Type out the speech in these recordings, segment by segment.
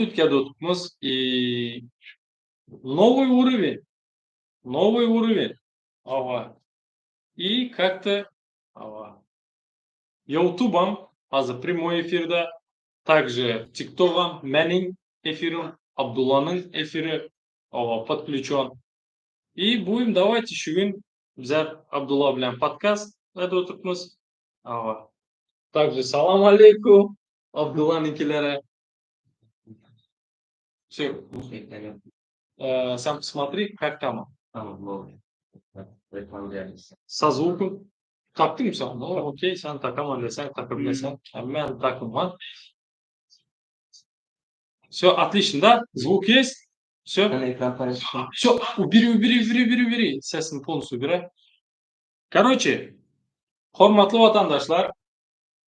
Türkiýede oturtmaz i новый уровень, новый уровень. Hawa. I как-то hawa. Youtubam hazir prямой efirde, также TikTokam meniň efirim, Abdullanyň efiri hawa подключен. И будем давайте şu gün bizler Abdulla bilen podkast edip oturtmaz. Hawa. Также salam aleýkum Abdullanyňkilere. Все. Сам посмотри, как там. Со звуком. Tapdyňmy sen? No, okey, sen takaman diýseň, taka bilseň. Men takymman. Все, отлично, да? Звук есть? Все? Ekran paylaşacağım. Все, убери, убери, убери, убери, убери. Sesini полностью убирай. Короче, hormatly watandaşlar,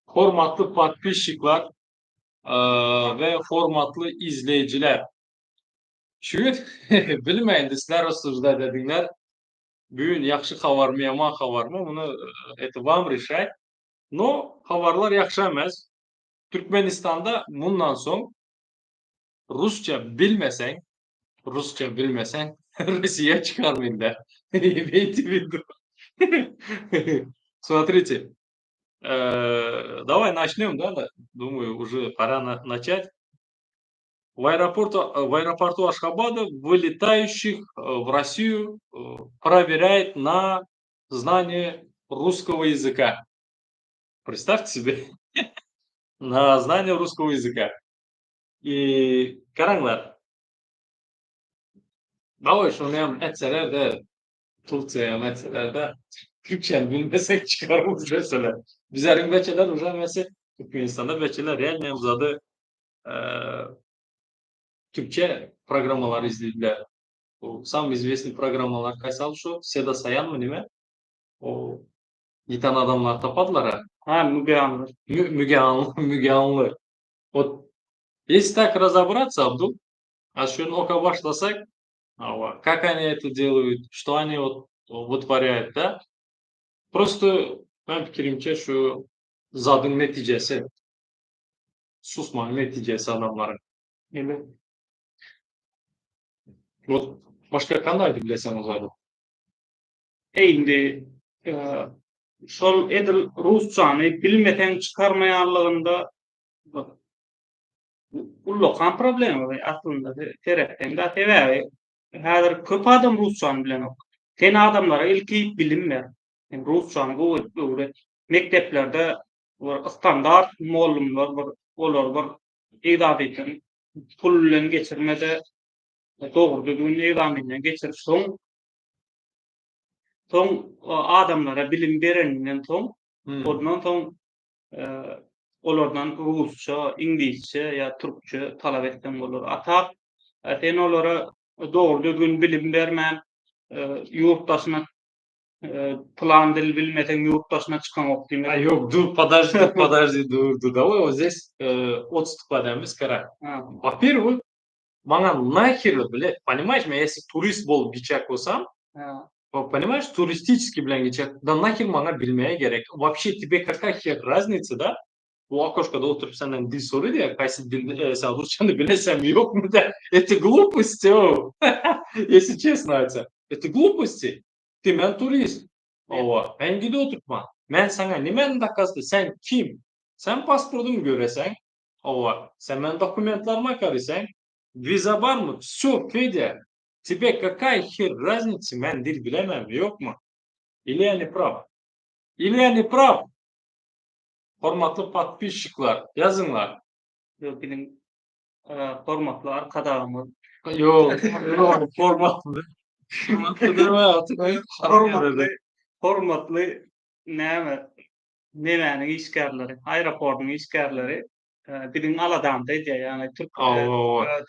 hormatly podpisçikler we hormatly izleýjiler. Şu gün bilmeýin sizler рассуждать ediňler. Bu gün ýagşy habarmy, ýaman habarmy, muny это вам решать. Но habarlar ýagşy emes. Türkmenistanda mundan soň rusça bilmeseň, rusça bilmeseň Russiýa çykarmynda. Имейте в виду. Смотрите, давай начнем, да? Думаю, уже пора начать. В аэропорту Ашхабада вылетающих в Россию проверяет на знание русского языка. Представьте себе, на знание русского языка. И garaňlar. Давай şuny hem etseler-de Türkiýe hem etseler-de Türkçäni bilmesek çykaryp etseler. Bizleriň beçeler уже mesela Türkmenistanda beçeler реально uzady Türkçe programmalary izlediler. O самый известный programmalar haýsy şu? Seda Saýanmy näme? O ýiten adamlar tapadylar ha. Ha, Müge Anlı. Müge Anlı, Müge Anlı. Вот если так разобраться, Абдул, а şuny okap başlasak, hawa, как они это делают, что они вот вытворяют, да? Просто men pikirimçe şu zadyň netijesi, susmagyň netijesi adamlaryň. Evet. Вот başga kanday aýdyp bileseň o zady? Endi şol edil rusçany bilmeseň çykarmaýanlygynda ullakan problema bar aslynda seretseň da sebäbi häzir köp adam rusçany bilenok. Sen adamlara ilki bilim ber. Sen rusçany gowy edip öwret. Mekdeplerde bir standart mugallymlar bir olar bir ekzamenden pul bilen geçirmede dogry düzgün ekzamenden geçirip soň adamlara bilim bereninden soň ondan soň olardan rusça, iňlisçe ýa türkçe talap etseň bolar. A tak sen olara dogry düzgün bilim bermän ýurt daşyna plan dil bilmeseň ýurt daşyna çykaňok diýmek. A ýok, dur, подожди, подожди, dur, dur. Давай вот здесь отступ edemiz, gara. Во-первых, maňa нахер, блядь, понимаешь, men если турист bolup gitjek bolsam, понимаешь, туристический bilen gitjek, да нахер maňa bilmeye gerek. Вообще тебе какая хер разница, да? Bu окошкада oturyp senden dil soruyor ya, haýsy dil, sen rusçany bileseňmi ýokmy да. Это глупости, о. Если честно aýtsam. Это глупости. Ты men турист. Hawa, men gidip oturtma. Men saňa nämäni доказывать? Sen kim? Sen pasportyňy göreseň, hawa, sen meniň dokumentlerime garasaň, wiza barmy? Всё, Федя, тебе какая хер разница, men dil bilemem, ýokmy? Или я не прав? Или я не прав? Hormatly podpisçikler, ýazyňlar. Ýok, biziň hormatly arkadagymyz. Ýok, ýok, hormatly. Hormatly diýme, Hormatly, hormatly näme nemäniň işgärleri, aeroportyň işgärleri biziň aladamyzy edýär, ýagny Türk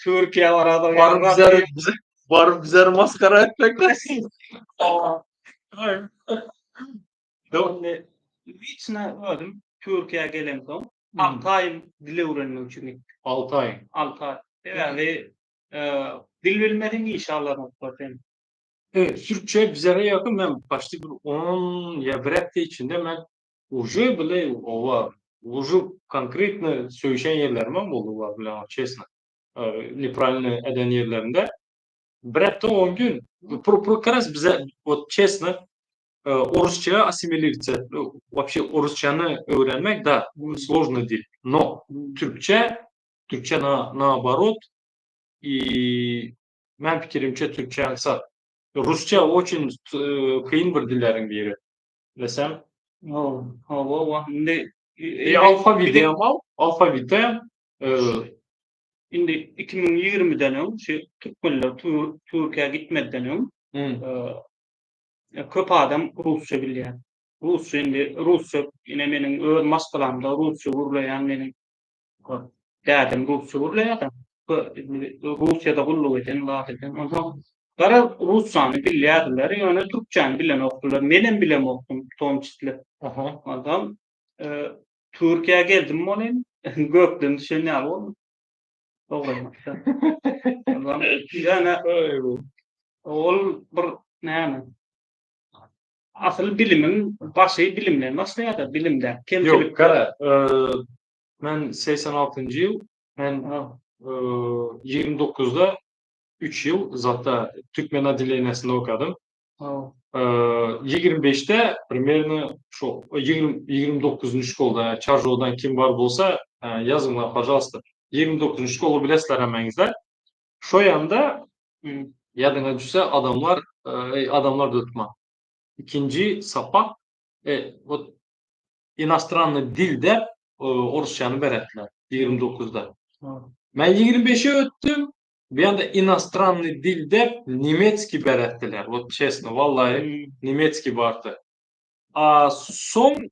Türkiýä barada Baryp bize bize baryp bize maskara etmek Ay. Indi liçno özüm Türkiýä gelemsoň 6 aý dil öwrenmek üçin gitdim. 6 aý. 6 aý. Sebäbi dil bilmeseň iş alanoklar sen. Evet, Türkçe bizlere yakın ben başta bir 10 ya bir hafta içinde ben уже bile ova уже конкретно söýüşen ýerlerim boldy var bilen честно. Неправильно eden ýerlerinde. Bir hepde 10 gün. Про как раз bize, вот честно, orusça assimilироваться, вообще orusçany öwrenmek, да, сложный dil. Но türkçe наоборот, и men pikirimçe türkçe aňsat. Rusça очень kyn bir dilleriň biri. Bilsem. Hawa, indi Alfabeti al, alfabeti Indi 2020-den öň şu türkmenler Türkiýä gitmeden öň köp adam rusça bilýär. Rusça, indi rusça ine meniň öz maşgalamda rusça gürleýän meniň dädem rusça gürleýär. Russiýada gulluk eden, zat eden. Onsoň gara rusçany bilýärdiler, ýöne türkçäni bilenokdylar. Menem bilemokdym в том числе. Onsoň Türkiýä geldim welin, gökden düşen ýaly boldum. Dogry. Ýöne ol bir näme? Asyl bilimiň başy bilimden başlaýar-da, bilimde. Kemçilik. Ýok, gara, men 86-njy ýyl, men 29-da 3 ýyl zatda türkmen отделениýasynda okadym. 25-de примерно şu 20 29-njy şkolda Çarjowdan kim bar bolsa, ýazyňlar, пожалуйста. 29-njy şkola bilesizler hemmäňizler. Şo ýanda ýadyňa düşse adamlar tutma. Ikinji sapak вот иностранный dilde orusçany beretdiler 29-da. Men 25-e ötdüm. Bir ýanda иностранный dilde немецкий beretdiler. Вот честно, vallahi немецкий bardy. A soň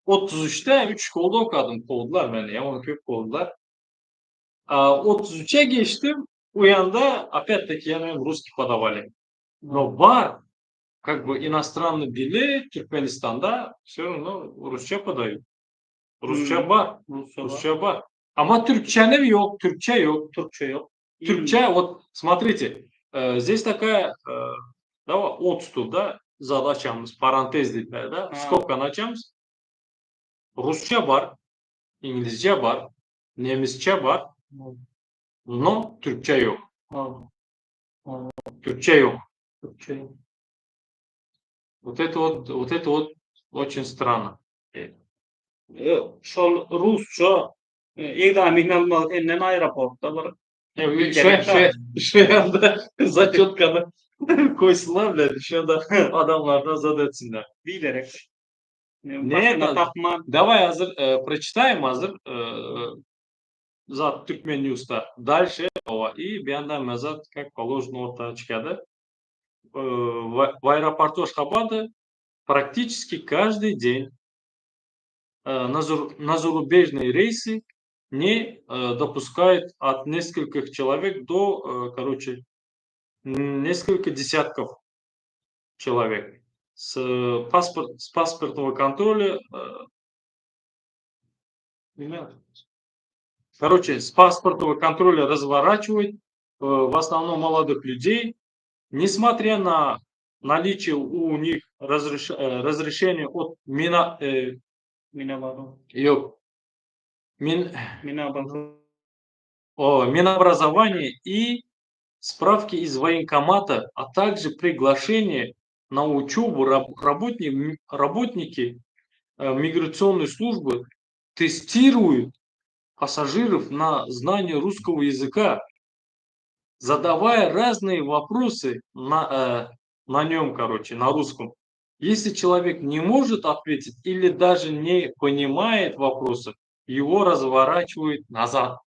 33-te 3 şkolda okadym. Kowdular meni. Ya onu köp kowdular. 33-e geçtim. O ýanda опять-таки ýene русский подавали. Но bar как бы иностранный dili Türkmenistanda все равно rusça подают. Rusça bar. Rusça bar. Ama türkçäni ýok, türkçe ýok. Türkçe ýok. Türkçe, вот смотрите, здесь такая, да, отступ, да, zat açamyz, parantez diýipler, да, skobkany açamyz. Rusça bar, İngilizce bar, nemesçe bar, но türkçe ýok. Türkçe ýok. Türkçe ýok. Вот это вот очень странно. Şol rusça ekzamen almak senden aeroportda bir Şu ýanda зачетканы koýsunlar bile, şu ýanda adamlardan zat etsinler. Bilerek. Ne? Tapman. Давай hazır прочитаем hazır zat Türkmen News'ta. Дальше и bir yandan nazar как положено ortaya çykady. В аэропорту Ашхабада практически каждый день на зарубежные рейсы не допускают от нескольких человек до, короче, несколько десятков человек. С паспортного контроля, короче, с паспортного контроля разворачивают в основном молодых людей, несмотря на наличие у них разрешения от Мина, Минобразование. Мин, Минобразование. О, Минобразования и справки из военкомата, а также приглашение на учебу, работники миграционной службы тестируют пассажиров на знание русского языка, задавая разные вопросы на нем, короче, на русском. Если человек не может ответить или даже не понимает вопроса, его разворачивают назад.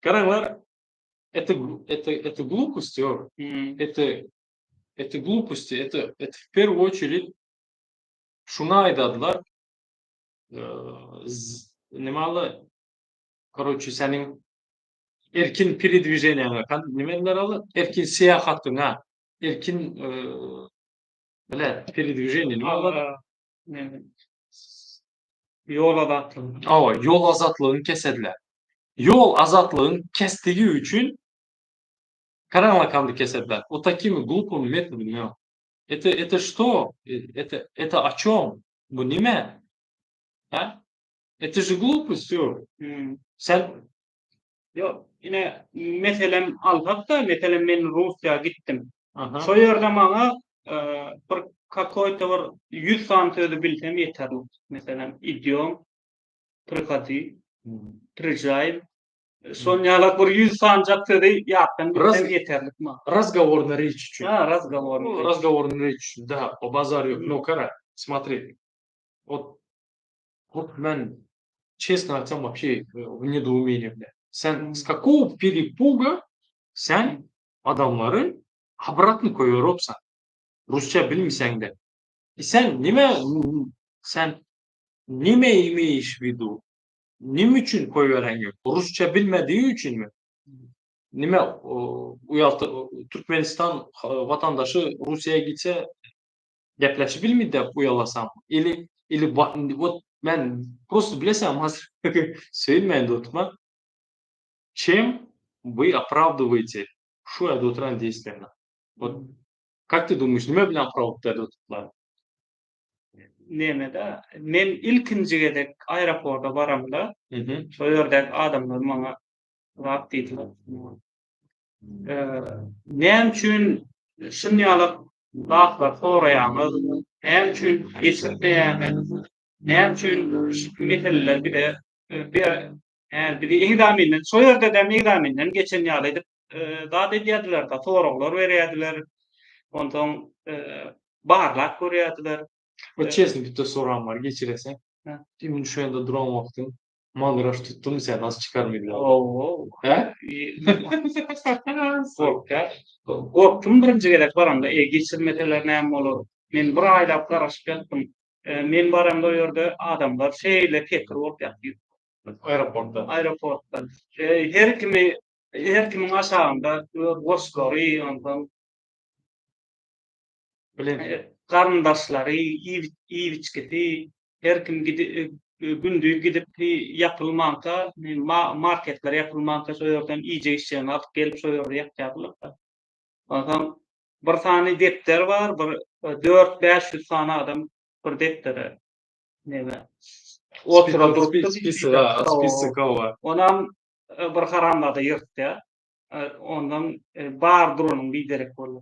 Garaňlar, это глупости, это глупости, это в первую очередь şuny aýdadylar, nimaly, короче, seniň erkin передвижение nimeler aly, erkin syýahatyňa, erkin bile передвижение nime bolady? Ýol azatlygy. Hawa, ýol azatlygyny kesediler. Ýol azatlygyny kesdigi üçin garaňlakandy kesediler. Вот такими глупыми методами. Это что? Это о чем? Bu nime? Ha? Это же глупость всё. Sen Ýok, ine, meselem alsak-da, meselem men Russiýa gitdim. Şo ýerde maňa bir kakoýto bir 100 sany sözi bilsem ýeterlik. Meselem, idýom, prihodi, prižaým. Şon ýalak bir 100 sanjak sözi ýatdan bilsem ýeterlik maňa. Razgowornyý reç üçin. Ha, razgowornyý reç. Razgowornyý reç üçin, da, o bazar ýok. No, gara, смотри. Вот, вот men, честно aýtsam, вообще в недоумении, бля. Sen с какого перепуга sen adamlary обратно goýberopsaň? Rusça bilmeseň-de. E sen nime sen nime имеешь в виду? Nime üçin goýberen ýok? Rusça bilmedigi üçinmi? Nime uýalty Türkmenistan watandaşy Russiýa gitse gepleşip bilmedi diýip uýalasaň? Ili ili вот men просто bilesem hazir söýünmäýin dostuma. Чем вы оправдываете şu ýerde oturan действияны? Вот как ты думаешь, nime bilen оправдать edip otyrlar? Nemede, men ilkinji gezek aeroporta baramda, şo ýerdäki adamlar maňa zat diýdiler. Näme üçin şun ýaly zatlar soraýaňyz? Näme üçin geçirmeýäňiz? Näme üçin şu meseleler bize bir bizi ekzamenden, şo ýerde de ekzamenden geçen ýaly edip zat edýärdiler-de, soraglar berýärdiler. Onsoň barlap görýärdiler. Вот честно, bitte soragym bar, geçireseň. Indi şu ýerde duran wagtyň mandraž tutdumy sen, az çykarmydylar? Owo. Hä? Gorkýar. Gorkdum birinji gezek baramda, e, geçirmeseler näme bolar? Men bir aýlap garaşyp ýatdym. Men baramda o ýerde adamlar şeýle kekir bolup ýatyr. Aeroportda. Aeroportda. Her kimi her kimiň aşagynda öz goşlary, onsoň Bilen. Garyndaşlary, iýip-içgisi, her kim gidip, gündiz gidip ýapylmanka, marketler ýapylmanka şo ýerden iýjek-içjegini alyp gelip şo ýerde ýatýardylar-da. Onsoň bir sany depder bar, bir 4-500 sany adam bir depdere neme otura durupdyr. Spisok, hawa. Onam bir haramzada ýyrtýar. Ondan bar duranyň biderek boldy.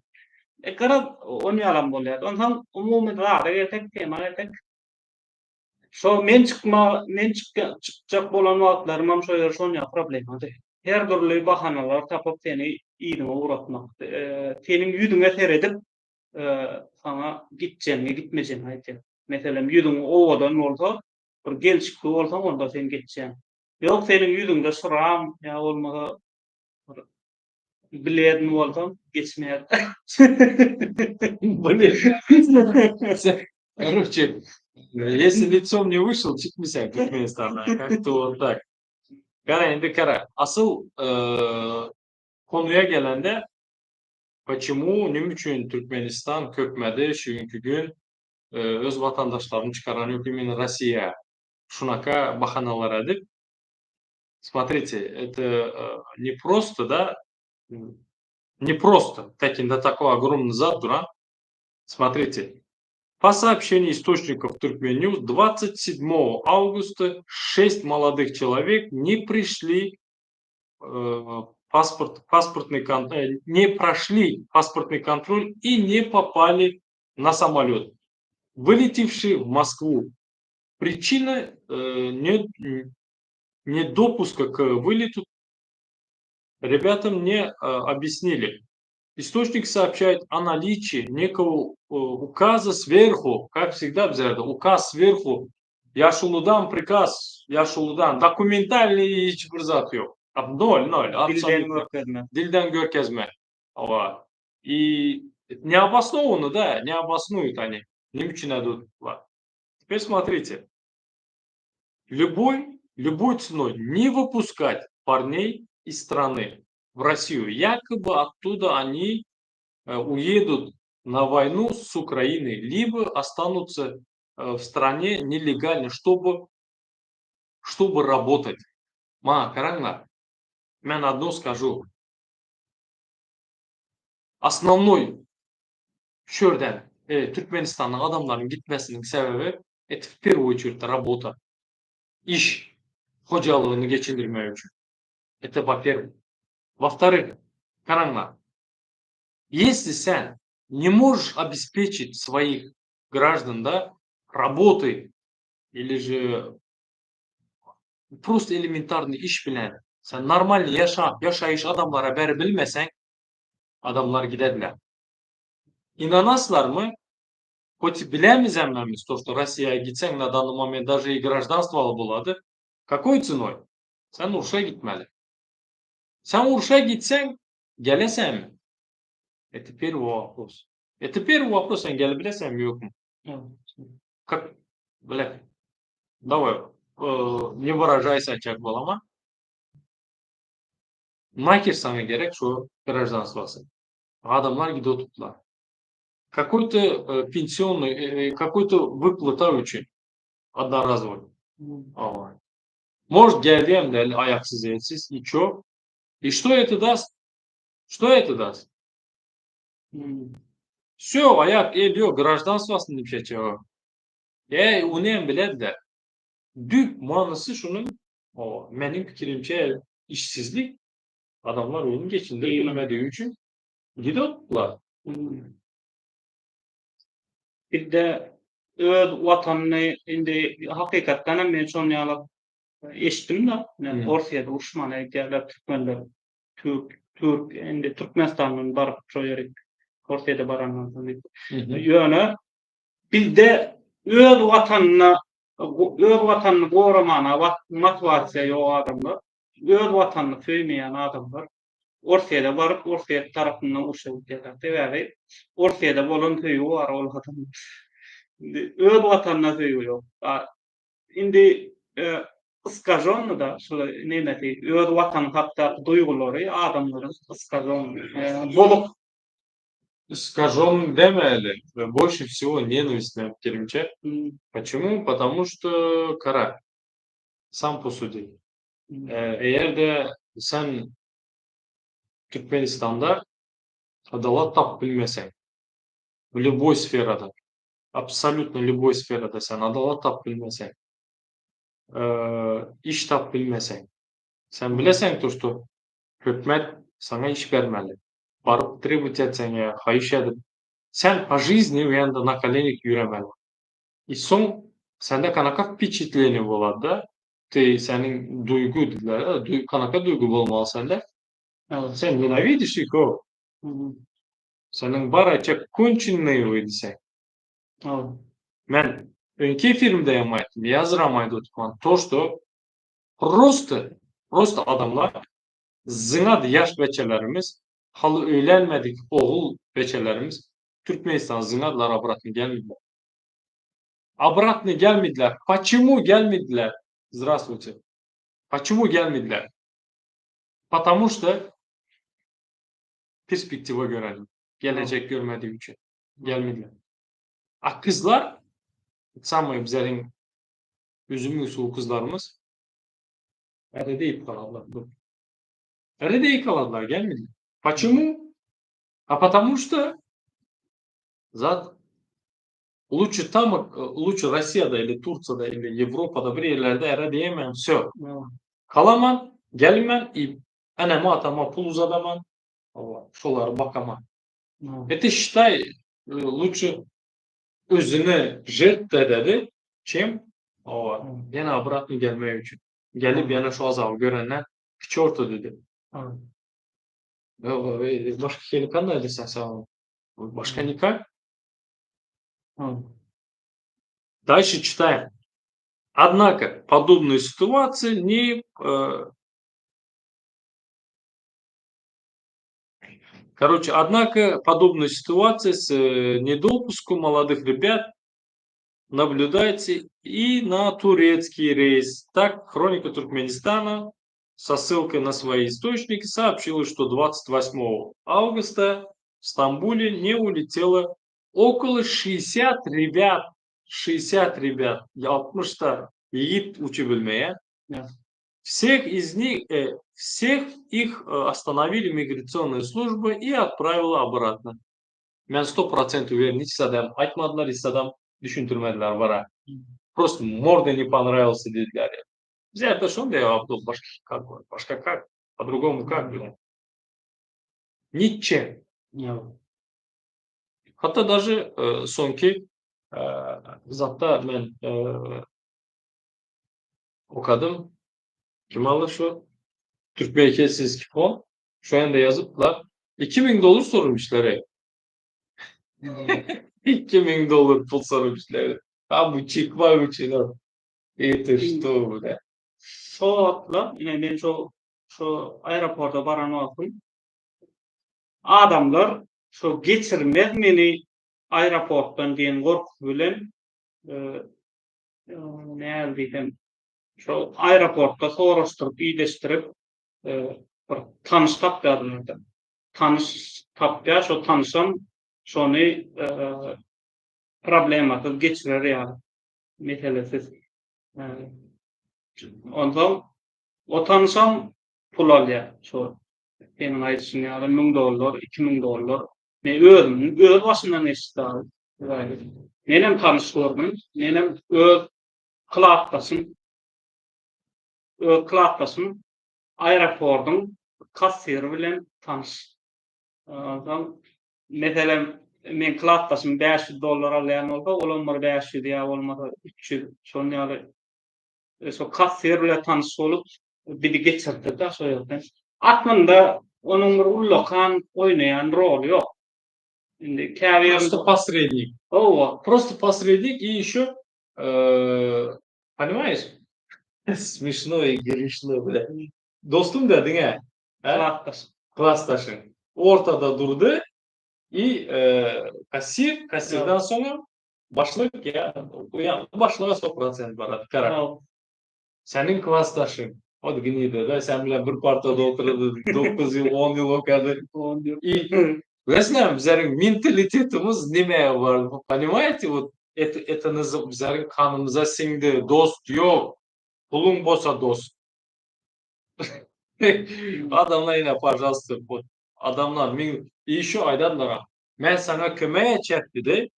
E, garaz, on ýalam bolýar. Onsoň umumy zada gelsek, tema gelsek. Şo men çykma, men çykjak bolan wagtlarymam şo ýer şon ýaly problemady. Her dürli bahanalar tapyp seni yzyňa ugratmak. Seniň ýüzüňe seredip, saňa gitjegiňi, gitmejegiňi aýdýar. Meselem, ýüzüň owadan bolsa, bir gelşikli bolsaň, onda sen geçýäň. Ýok, seniň ýüzüňde şyram ýa bolmasa bir bledny bolsaň geçmeýär. Блин. Короче, если лицом не вышел, çykmaýsaň Türkmenistana. Как-то вот так. Gara indi gara. Asyl konuya gelende почему, nime üçin Türkmenistan hökümeti şu günki gün öz watandaşlaryny çykaran ýok именно Rossiýa şunaka bahanalar edip. Смотрите, это не просто, да, не просто таким до такого огромный zat duran. Смотрите, по сообщению источников Туркмен Ньюс, 27 августа 6 молодых человек не пришли паспорт, паспортный кон, не прошли паспортный контроль и не попали на самолет, вылетевший в Москву. Причина не, недопуска к вылету ребятам не объяснили. Источник сообщает о наличии некого указа сверху, как всегда, указ сверху. Ýaşuludan приказ, ýaşuludan документальный hiç bir zat ýok. Ноль, ноль. Dilden görkezme. Dilden görkezme. Ова. И необоснованно, да, не обоснуют они. Nime üçin идут. Теперь смотрите. Любой ценой не выпускать парней из страны в Россию. Якобы оттуда они уедут на войну с Украиной, либо останутся в стране нелегально, чтобы работать. Ма, garaňlar, men одно скажу. Основной şu ýerden Türkmenistanyň adamlaryň gitmesiniň sebäbi это в первую очередь работа. Iş hojalygyny geçindirmek üçin. Это во-первых. Во-вторых, garaňlar. Если sen не можешь обеспечить своих граждан, да, работой или же просто элементарный iş bilen sen normal ýaşap, ýaşaýyş adamlara berip bilmeseň, adamlar giderler. Ynanaslarmy? Хоть bilemiz hemmämiz то, что Россия gitseň на данный момент даже и гражданство alyp bolady. Какой ценой? Sen urşa gitmeli. Sen urşa gitseň, geleseňmi? Это первый вопрос. Это первый вопрос, sen gelip bileseňmi ýokmy? Как, бля, давай, не выражайся açak bolama. Нахер saňa gerek şu гражданствосy? Adamlar gidip oturdylar. Какой-то пенсионный, какой-то выплата üçin одноразовый. Ава. Может, gelýän däl aýaksyz elsiz, и чё? И что это даст? Что это даст? Всё, aýak el ýok, гражданствоsyny diýip E, ony hem biledi. Düýp manysy şunuň, o meniň pikirimçe işsizlik adamlar ony geçindirip bilmedigi üçin gidip oturdylar. Bir-de öz watanyny indi hakykatdan hem men şony ýaly eşitdim-de, men Orsýete uruşmana gidýärler türkmenler. Türk, türk indi Türkmenistandan baryp şo ýerik Orsýete barandan soň. Ýöne bizde öz watanyna öz watanyny goramana motiwasiýa ýok adamlar, öz watanyny söýmeýän adamlar Orsýete baryp, Orsýet tarapyndan urşa gidýärler. Sebäbi Orsýete bolan söýgi bar ol adamda. Indi öz watanyna söýgi ýok. Indi iskažonnyda şul nemesi, öz watany hakdaky duýgulary adamlaryň iskažonny, bozuk. Iskažonny demeli. Больше всего ненависть meniň pikirimçe. Почему? Потому что gara. Сам посуди. Eger-de sen Türkmenistanda adalat tapyp bilmeseň, в любой сферада, абсолютно любой сферада sen adalat tapyp bilmeseň, iş tapyp bilmeseň, sen bileseň то, что hökümet saňa iş bermeli. Baryp требовать etseň ýa haýyş edip, sen по жизни u ýanda на коленях ýöremeli. И soň sende kanaka впечатление bolady da, ты seniň duýgy diýdiler, kanaka duýgy bolmaly sende. Sen ненавидишь их, o. Seniň bar aýtjak конченые вы diýseň. Men öňki efirimde hem aýtdym, ýazyram aýdyp oturman, то, что просто, просто adamlar zyňady ýaş beçelerimiz, haly öýlenmedik ogul beçelerimiz Türkmenistan zyňadylar обратно gelmediler. Обратно gelmediler. Почему gelmediler? Здравствуйте. Почему gelmediler? Потому что perspektiwa görelim. Gelejek görmedigi üçin gelmediler. A gyzlar samый bizleriň üzümiň suwy gyzlarymyz Ärde diýip galarlar. Ärde diýip galarlar, gelmediler. Почему? А потому что zat лучше там, лучше Россияда или Турцияда или Европада bir ýerlerde äre diýemän, всё. Galaman, gelmän и eneme atama pul uzadaman, şolary bakaman. Это считай лучше özüni жертва ededi, чем ýene обратно gelmek üçin. Gelip ýene şu azaby görenden к черту diýdi. Başga gelip kanday diýsen sen başga никак. Дальше читаем. Однако подобные ситуации не Короче, однако подобная ситуация с недопуском молодых ребят наблюдается и на турецкий рейс. Так, Хроника Туркменистана со ссылкой на свои источники сообщила, что 28 августа в Стамбуле не улетело около 60 ребят. 60 ребят. 60 ýigit uçup bilmeýär. Всех из них, всех их остановили миграционные службы и отправила обратно. Men 100% уверен, hiç adam aýtmadylar, hiç adam düşündirmediler bara. Просто морда не понравился diýdiler. Bizlerde şonda ýa Abdul başga как başga как по-другому как bile. Niçe. Hatda daže soňky zatda men okadym. Kim aldy şu? Türkmen Helsinki fon. Şu ýanda ýazypdylar. 2000 dollar sormuşlar. 2000 dollar pul sormuşlar. Ha bu çykmak üçin. Это что, bля? Şo wagtlar ine men şo şo aeroporta baran wagtym adamlar şo geçirmez meni aeroportdan diýen gorkusy bilen näme diýsem şo aeroportda soraşdyryp ideşdirip bir tanyş tapýarlar. Tanyş tapýar, şo tanyşam şony problemasyz geçirer ýaly meselesiz. Onsoň o tanyşam pul alýar. Şo seniň aýdyşyň ýaly 1000 dollar, 2000 dollar. Men özüm öz başymdan geçdi. Menem tanyş gördüm. Menem öz klasdaşym öz klasdaşym aeroportyň kassiri bilen tanyş. Onsoň meselem men klasdaşym 500 dollar alýan bolsa, olam bir 500 ýa bolmasa 300 şonuň ýaly şo kassir bilen tanyş bolup bizi geçirdi-de şo ýerden. Aslynda onuň bir ullakan oýnaýan roly ýok. Indi käbir Просто посредник. Hawa. Просто посредник и еще, понимаешь? Смешно и грешно, бля. Dostum dediň hä? Klasdaş. Klasdaşyň. Ortada durdy и kassir, kassirden soňam başlyk ýa ýa başlyga 100% barady. Gara. Seniň klasdaşyň. Ot gnida, da, sen bilen bir partada oturdy, 9 ýyl, 10 ýyl okady. И bilesiňmi, bizleriň mentalitetimiz näme bar, понимаете, вот это bizleriň kanymyza siňdi, dost ýok, puluň bolsa dost. Adamlar ine, пожалуйста, вот adamlar men и еще aýdadylar, men saňa kömek etjek dedi.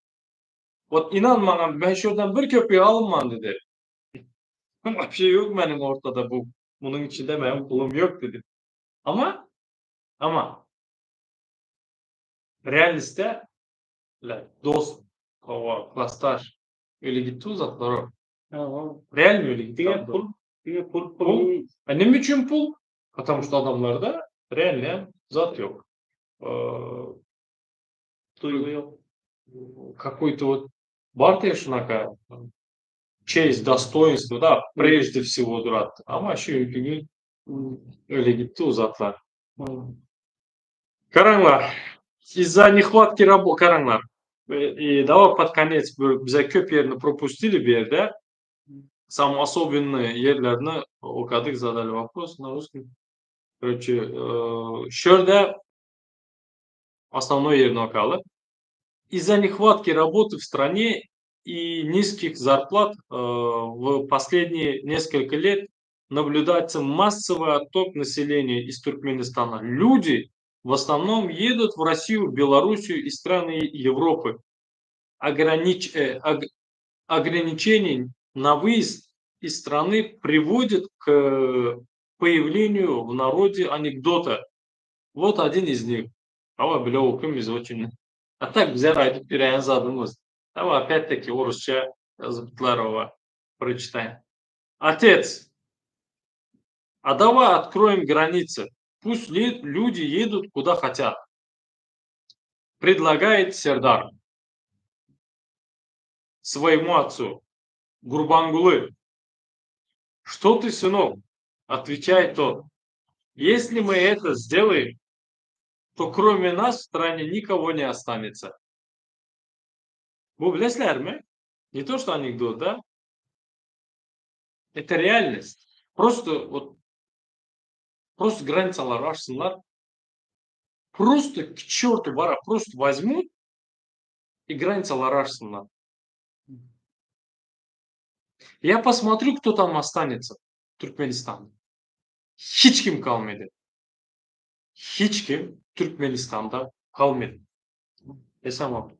Вот inan maňa, men şuradan bir köpüği alynman dedi. Вообще ýok meniň ortada bu. Munuň içinde meniň pulum ýok dedi. Ama realistde dost, hawa, klasdaş öyle gitdi uzatlar o. Real mi öyle gitti? Diňe pul, diňe pul, pul. A näme üçin pul? Потому что adamlarda реально zat ýok. Duýgy ýok. Какой-то вот bar şunaka честь, достоинство, да, прежде всего durat. Ama şu gün öyle gitti uzatlar. Garaňlar, из-за нехватки работы, garaňlar. И давай под конец bize köp ýerini пропустили bir ýerde. Самый особенный ýerlerini okadyk, задали вопрос на русском. Короче, şu ýerde основной ýerini okaly. Из-за нехватки работы в стране и низких зарплат в последние несколько лет наблюдается массовый отток населения из Туркменистана. Люди в основном едут в Россию, Белоруссию и страны Европы. Ограничений на выезд из страны приводит к появлению в народе анекдота. Вот один из них. Hawa bile okuyuz очень. А так bizler aýdyp berýän zadymyz. Давай опять-таки orusça ýazypdylar прочитаем. Отец, а давай откроем границы. Пусть люди едут куда хотят. Предлагает Сердар своему отцу Гурбангулы. Что ты, сынок? Отвечает тот. Если мы это сделаем, то кроме нас в стране никого не останется. Bu bilesiňizmi? Не то, что анекдот, да? Это реальность. Просто вот просто границалар açsynlar. Просто к черту бара, просто возьмут и границалар açsynlar. Я посмотрю, кто там останется в Туркменистане. Hiç kim galmady. Hiç kim Türkmenistanda galmady. Esam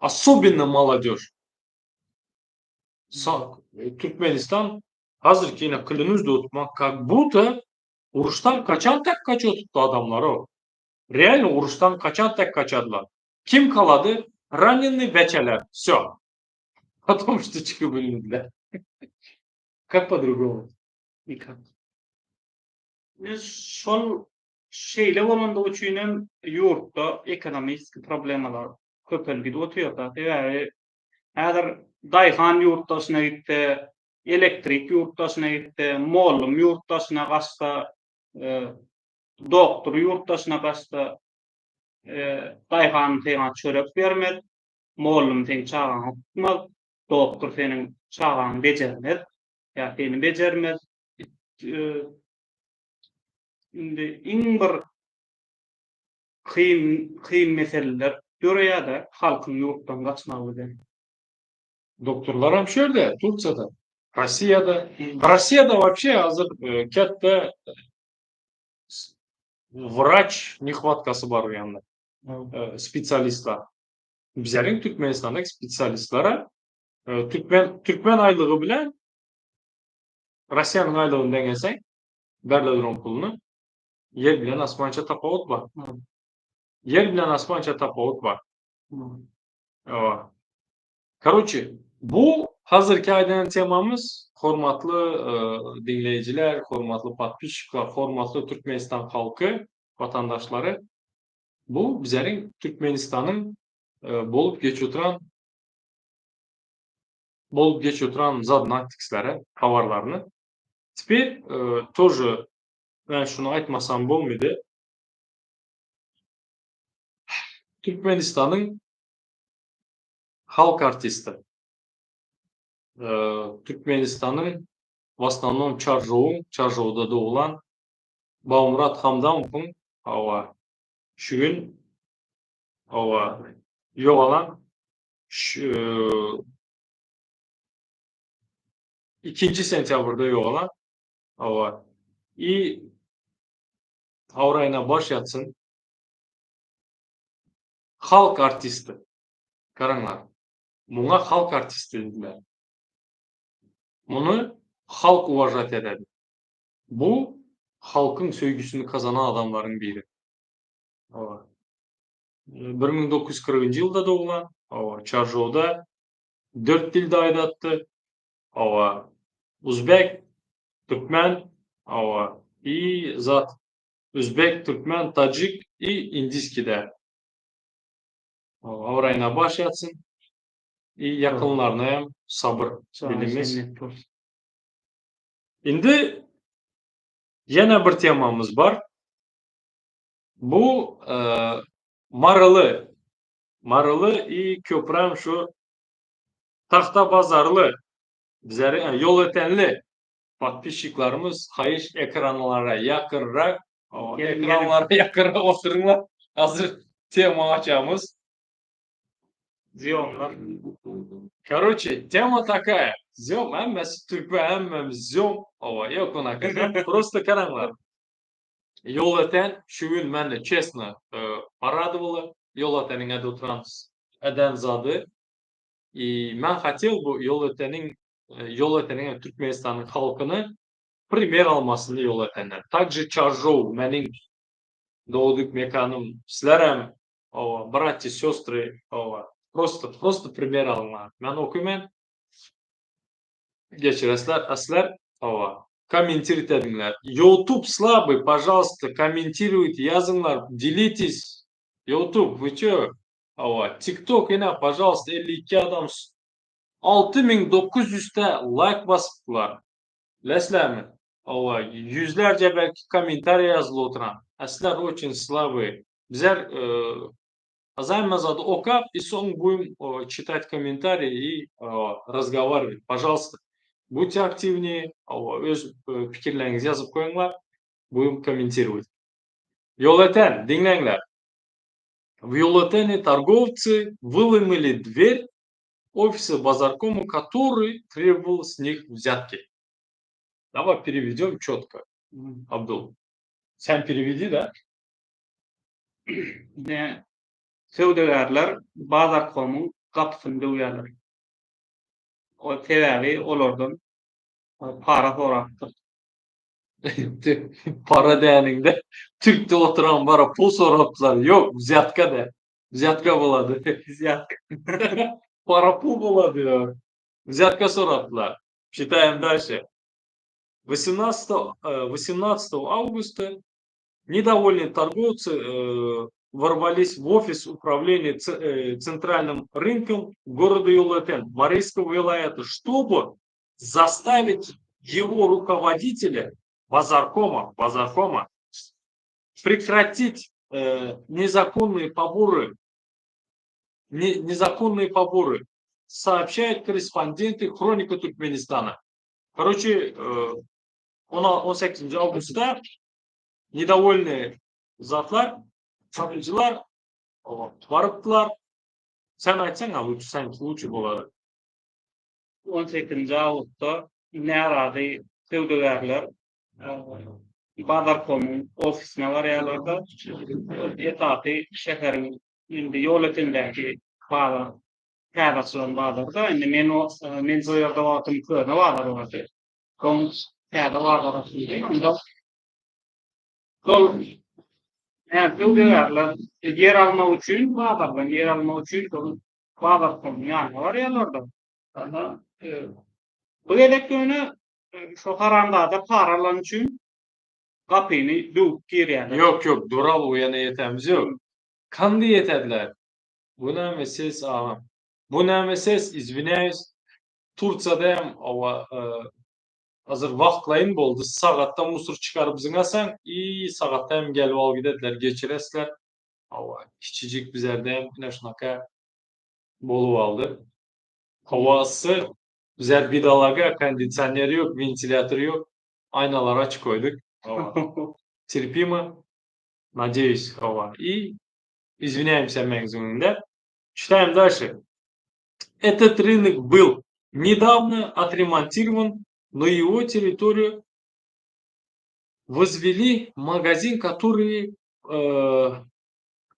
Особенно молодежь. Türkmenistan hazırki ine klянусь dostuma, как будто uruştan kaçan tek kaçıyor tuttu adamlar o. Реально uruştan kaçan tek kaçadılar. Kim kaladı? Раненый beçeler. Все. Потому что çıkıp bilmediler. Как по-другому? Никак. Şol şeýle bolandygy üçin hem ýurtda ekonomik problemalar köpelip gidip otyr-da. Sebäbi häzir daýhan ýurt daşyna gitse, elektrik ýurt daşyna gitse, mollum ýurt daşyna gaçsa, doktor ýurt daşyna gaçsa, daýhan saňa çörek bermez, mollum seň çagaňy okutmaz, doktor seniň çagaňy bejermez, ýa seni bejermez. Indi iň bir kyn kyn meseleler döreýär-de halkyň ýurtdan gaçmagy bilen. Doktorlaram şu ýerde, Turkiýada, Rossiýada. Rossiýada вообще hazir kätde wraç nehwatkasy bar o ýanda. Spesialistler. Bizleriň Türkmenistandaky spesialistlere türkmen türkmen aýlygy bilen Rossiýanyň aýlygyny deňeseň, berle duran puluny, ýer bilen asmança tapawut bar. Ýer bilen asmança tapawut bar. Hawa. Karoçe, bu hazirki aýdan temamyz, hormatly diňleýjiler, hormatly podpisçikler, hormatly Türkmenistan halky, watandaşlary, bu bizleriň Türkmenistanyň bolup geçip oturan bolup geçip oturan zadyny aýtdyk sizlere, habarlaryny. Teper тоже men şuny aýtmasam bolmady. Türkmenistanyň halk artisti. Türkmenistanyň w osnovnom Çarjowyň, Çarjowda doglan Bawmyrat Hamdamowyň hawa şu gün hawa ýogalan şu ikinji sentýabrda ýogalan hawa i abraýyna baş ýatsyn halk artisti garaňlar muňa halk artisti diýdiler muny halk uwažat ededi bu halkyň söýgüsini kazanan adamlaryň biri hawa 1940-njy ýylda doglan hawa Çarjowda dört dilde aýdatdy hawa uzbek türkmen hawa i zat uzbek türkmen tajik i indiskide abraýyna baş ýatsyn i ýakynlaryna hem sabyr dilimiz. Indi ýene bir temamyz bar. Bu Maryly, Maryly i köprem şu Tagtabazarly bizleri Ýolötenli podpisçiklarymyz haýyş ekranlara ýakynrak ekranlara ýakynrak oturyňlar hazir tema açamyz. Zýomlar. Karoçe tema takaya zýom hemmesi türkmen hemmemiz zýom hawa ýok onaka prosto garaňlar Ýolöten şu gün meni çesno poradowalo Ýolöteniň ede oturan eden zady i men hotel bu Ýolöteniň Ýolöteniň Türkmenistanyň halkyny primer almasyny Ýolötenden. Также Çarjow meniň dogduk mekanym sizlerem hawa bratýa sestry hawa prosto prosto primer alyňlar. Men okymen geçiresler asler hawa kommentirowat ediňler. Youtube slabый пожалуйста kommentirowat ýazyňlar delитесь Youtube вы çö hawa TikTok ine пожалуйста 52 adam 6900 te laýk basypdylar. Bilesizlermi? Hawa ýüzlerce belki kommentariýa ýazylyp oturan. Sizler очень slabый. Bizler hemme zady okap i soň будем читать комментарии и разговаривать. Пожалуйста, будьте активнее. Hawa öz pikirleriňizi ýazyp goýuňlar. Будем комментировать. Ýolöten, diňläňler. В Ýolötene торговцы выломали дверь офиса базаркома, который требовал с них взятки. Давай переведем четко, Абдул. Sen переведи, да? Ne söwdagärler bazarkomyň gapysyny döwýärler. O sebäbi olardan para sorapdyr. Para däniňde Türkde oturan bara pul sorapdylar. Ýok, wzýatka dä. Wzýatka bolady. Wzýatka. Para pul bolady ýa. Wzýatka sorapdylar. Çitaýym dalşe. 18 августа недовольные торговцы ворвались в офис управления центральным рынком города Ýolöten Марийского вилаята, чтобы заставить его руководителя, базаркома, базаркома, прекратить незаконные поборы, не, незаконные поборы, сообщают корреспонденты Хроника Туркменистана. Короче, 18 awgustda недовольные zatlar, satyjylar barypdylar. Sen aýtsaň, lучше, sen lучше bolady. 18 awgustda närazy söwdagärler Bazarkomyň ofisine barýarlar-da, esasy şäheriň indi Ýolötendäki bazar, täze açylan bazar-da, indi men o men şo ýerde wagtym köne bazar bardy. Soň täze bazar açyldy. Onda şol söwdagärler ýer almak üçin bazardan ýer almak üçin şol Bazarkomyň ýanyna barýarlar-da. Onda bu gezek ýöne şo haramzada para alan üçin gapyny döwüp girýärler. Ýok, ýok, dural o ýana ýetämiz ýok. Kandy ýetediler. Bu näme ses agam? Bu näme ses? Izwinýaýus. Tursiýada hem owa hazir wagtlaýyn boldy. Sagatda musur çykaryp zyňasaň i sagatda hem gelip alyp gidediler, geçiresler. Hawa, kiçijik bizerde hem ine şunaka bolup aldy. Howa yssy, bizler bidalaga kondisioner ýok, wentilýator ýok, aýnalary açyk goýduk. Hawa. Terpimo. Nadeyus, hawa. I izwinýaýmsa hemmäňiziň öňünde. Çitaýym dalşe. Этот рынок был недавно отремонтирован, но его территорию возвели магазин, который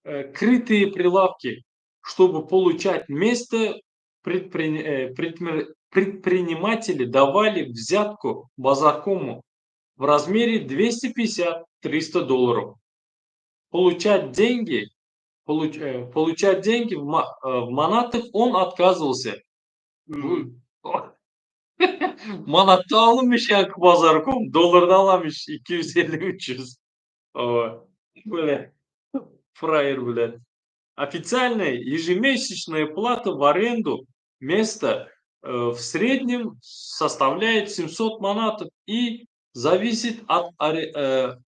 крытые прилавки, чтобы получать место, предприниматели давали взятку базаркому в размере 250-300 долларов. Получать деньги, получать деньги в манатах он отказывался. Manatda alynmyş ýa bazarkom, dollarda alamyş 250-300. Bile. Fraýer bile. Официальная ежемесячная плата в аренду места в среднем составляет 700 манатов и зависит от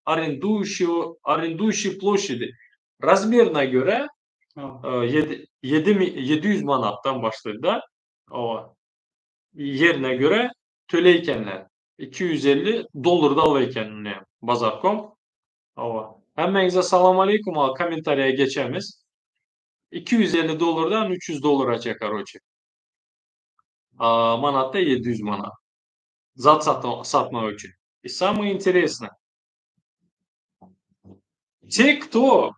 арендующего, арендующей площади. Размерine görä 700 manatdan başlady da. O ýerine görä töleýkenler. 250 dollarda alýan bazarkom. Hawa. Hemmäňize salam aleýkum. Kommentariýa geçemiz. 250 dollardan 300 dollara короче. Manatda 700 manat. Zat satmak üçin. И самое интересное. Те, кто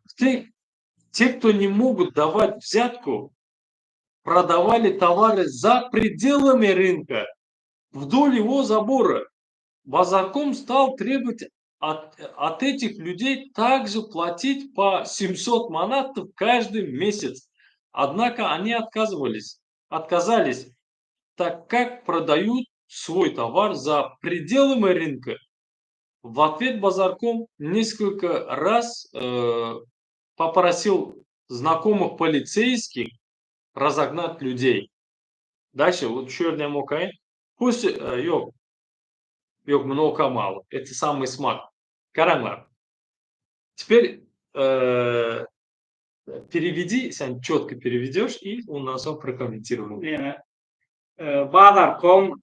не могут давать взятку, продавали товары за пределами рынка, вдоль его забора. Базарком стал требовать от этих людей также платить по 700 манатов каждый месяц. Однако они отказались, так как продают свой товар за пределами рынка. В ответ базарком несколько раз попросил знакомых полицейских разогнать людей. Дальше, вот şu ýerden okaýyn. Пусть, ýok, ýok, muny okamaly. Это самый smart. Garaňlar. Теперь переведи, sen четко переведешь, и ondan soň прокомментируем. Ýene bazarkom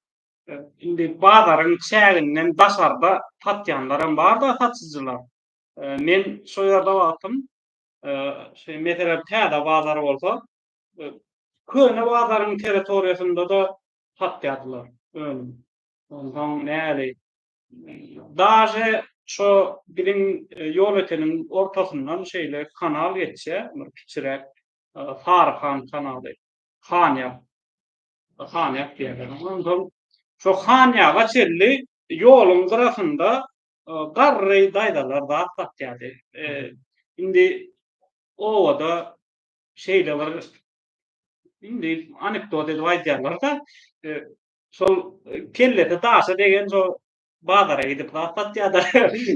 indi bazaryň çäginden daşarda satýanlaram bar-da satyjylar. Men şo ýerde wagtym şey meselem täze bazar bolsa köne bazaryň territoriýasynda-da satýardylar önüm. Onsoň näli daže şo biziň Ýolöteniň ortasyndan şeýle kanal geçýär, bir kiçiräk Saryhan kanaly. Hanýap. Hanýak diýýärler. Onsoň şo Hanýaga çenli ýoluň gyrasynda garry daýzalar zat satýardy. Indi obada şeýle bir indi anekdot edip aýdýarlar-da, şol kellesi daşa degen şo bazara gidip zat satýar-da.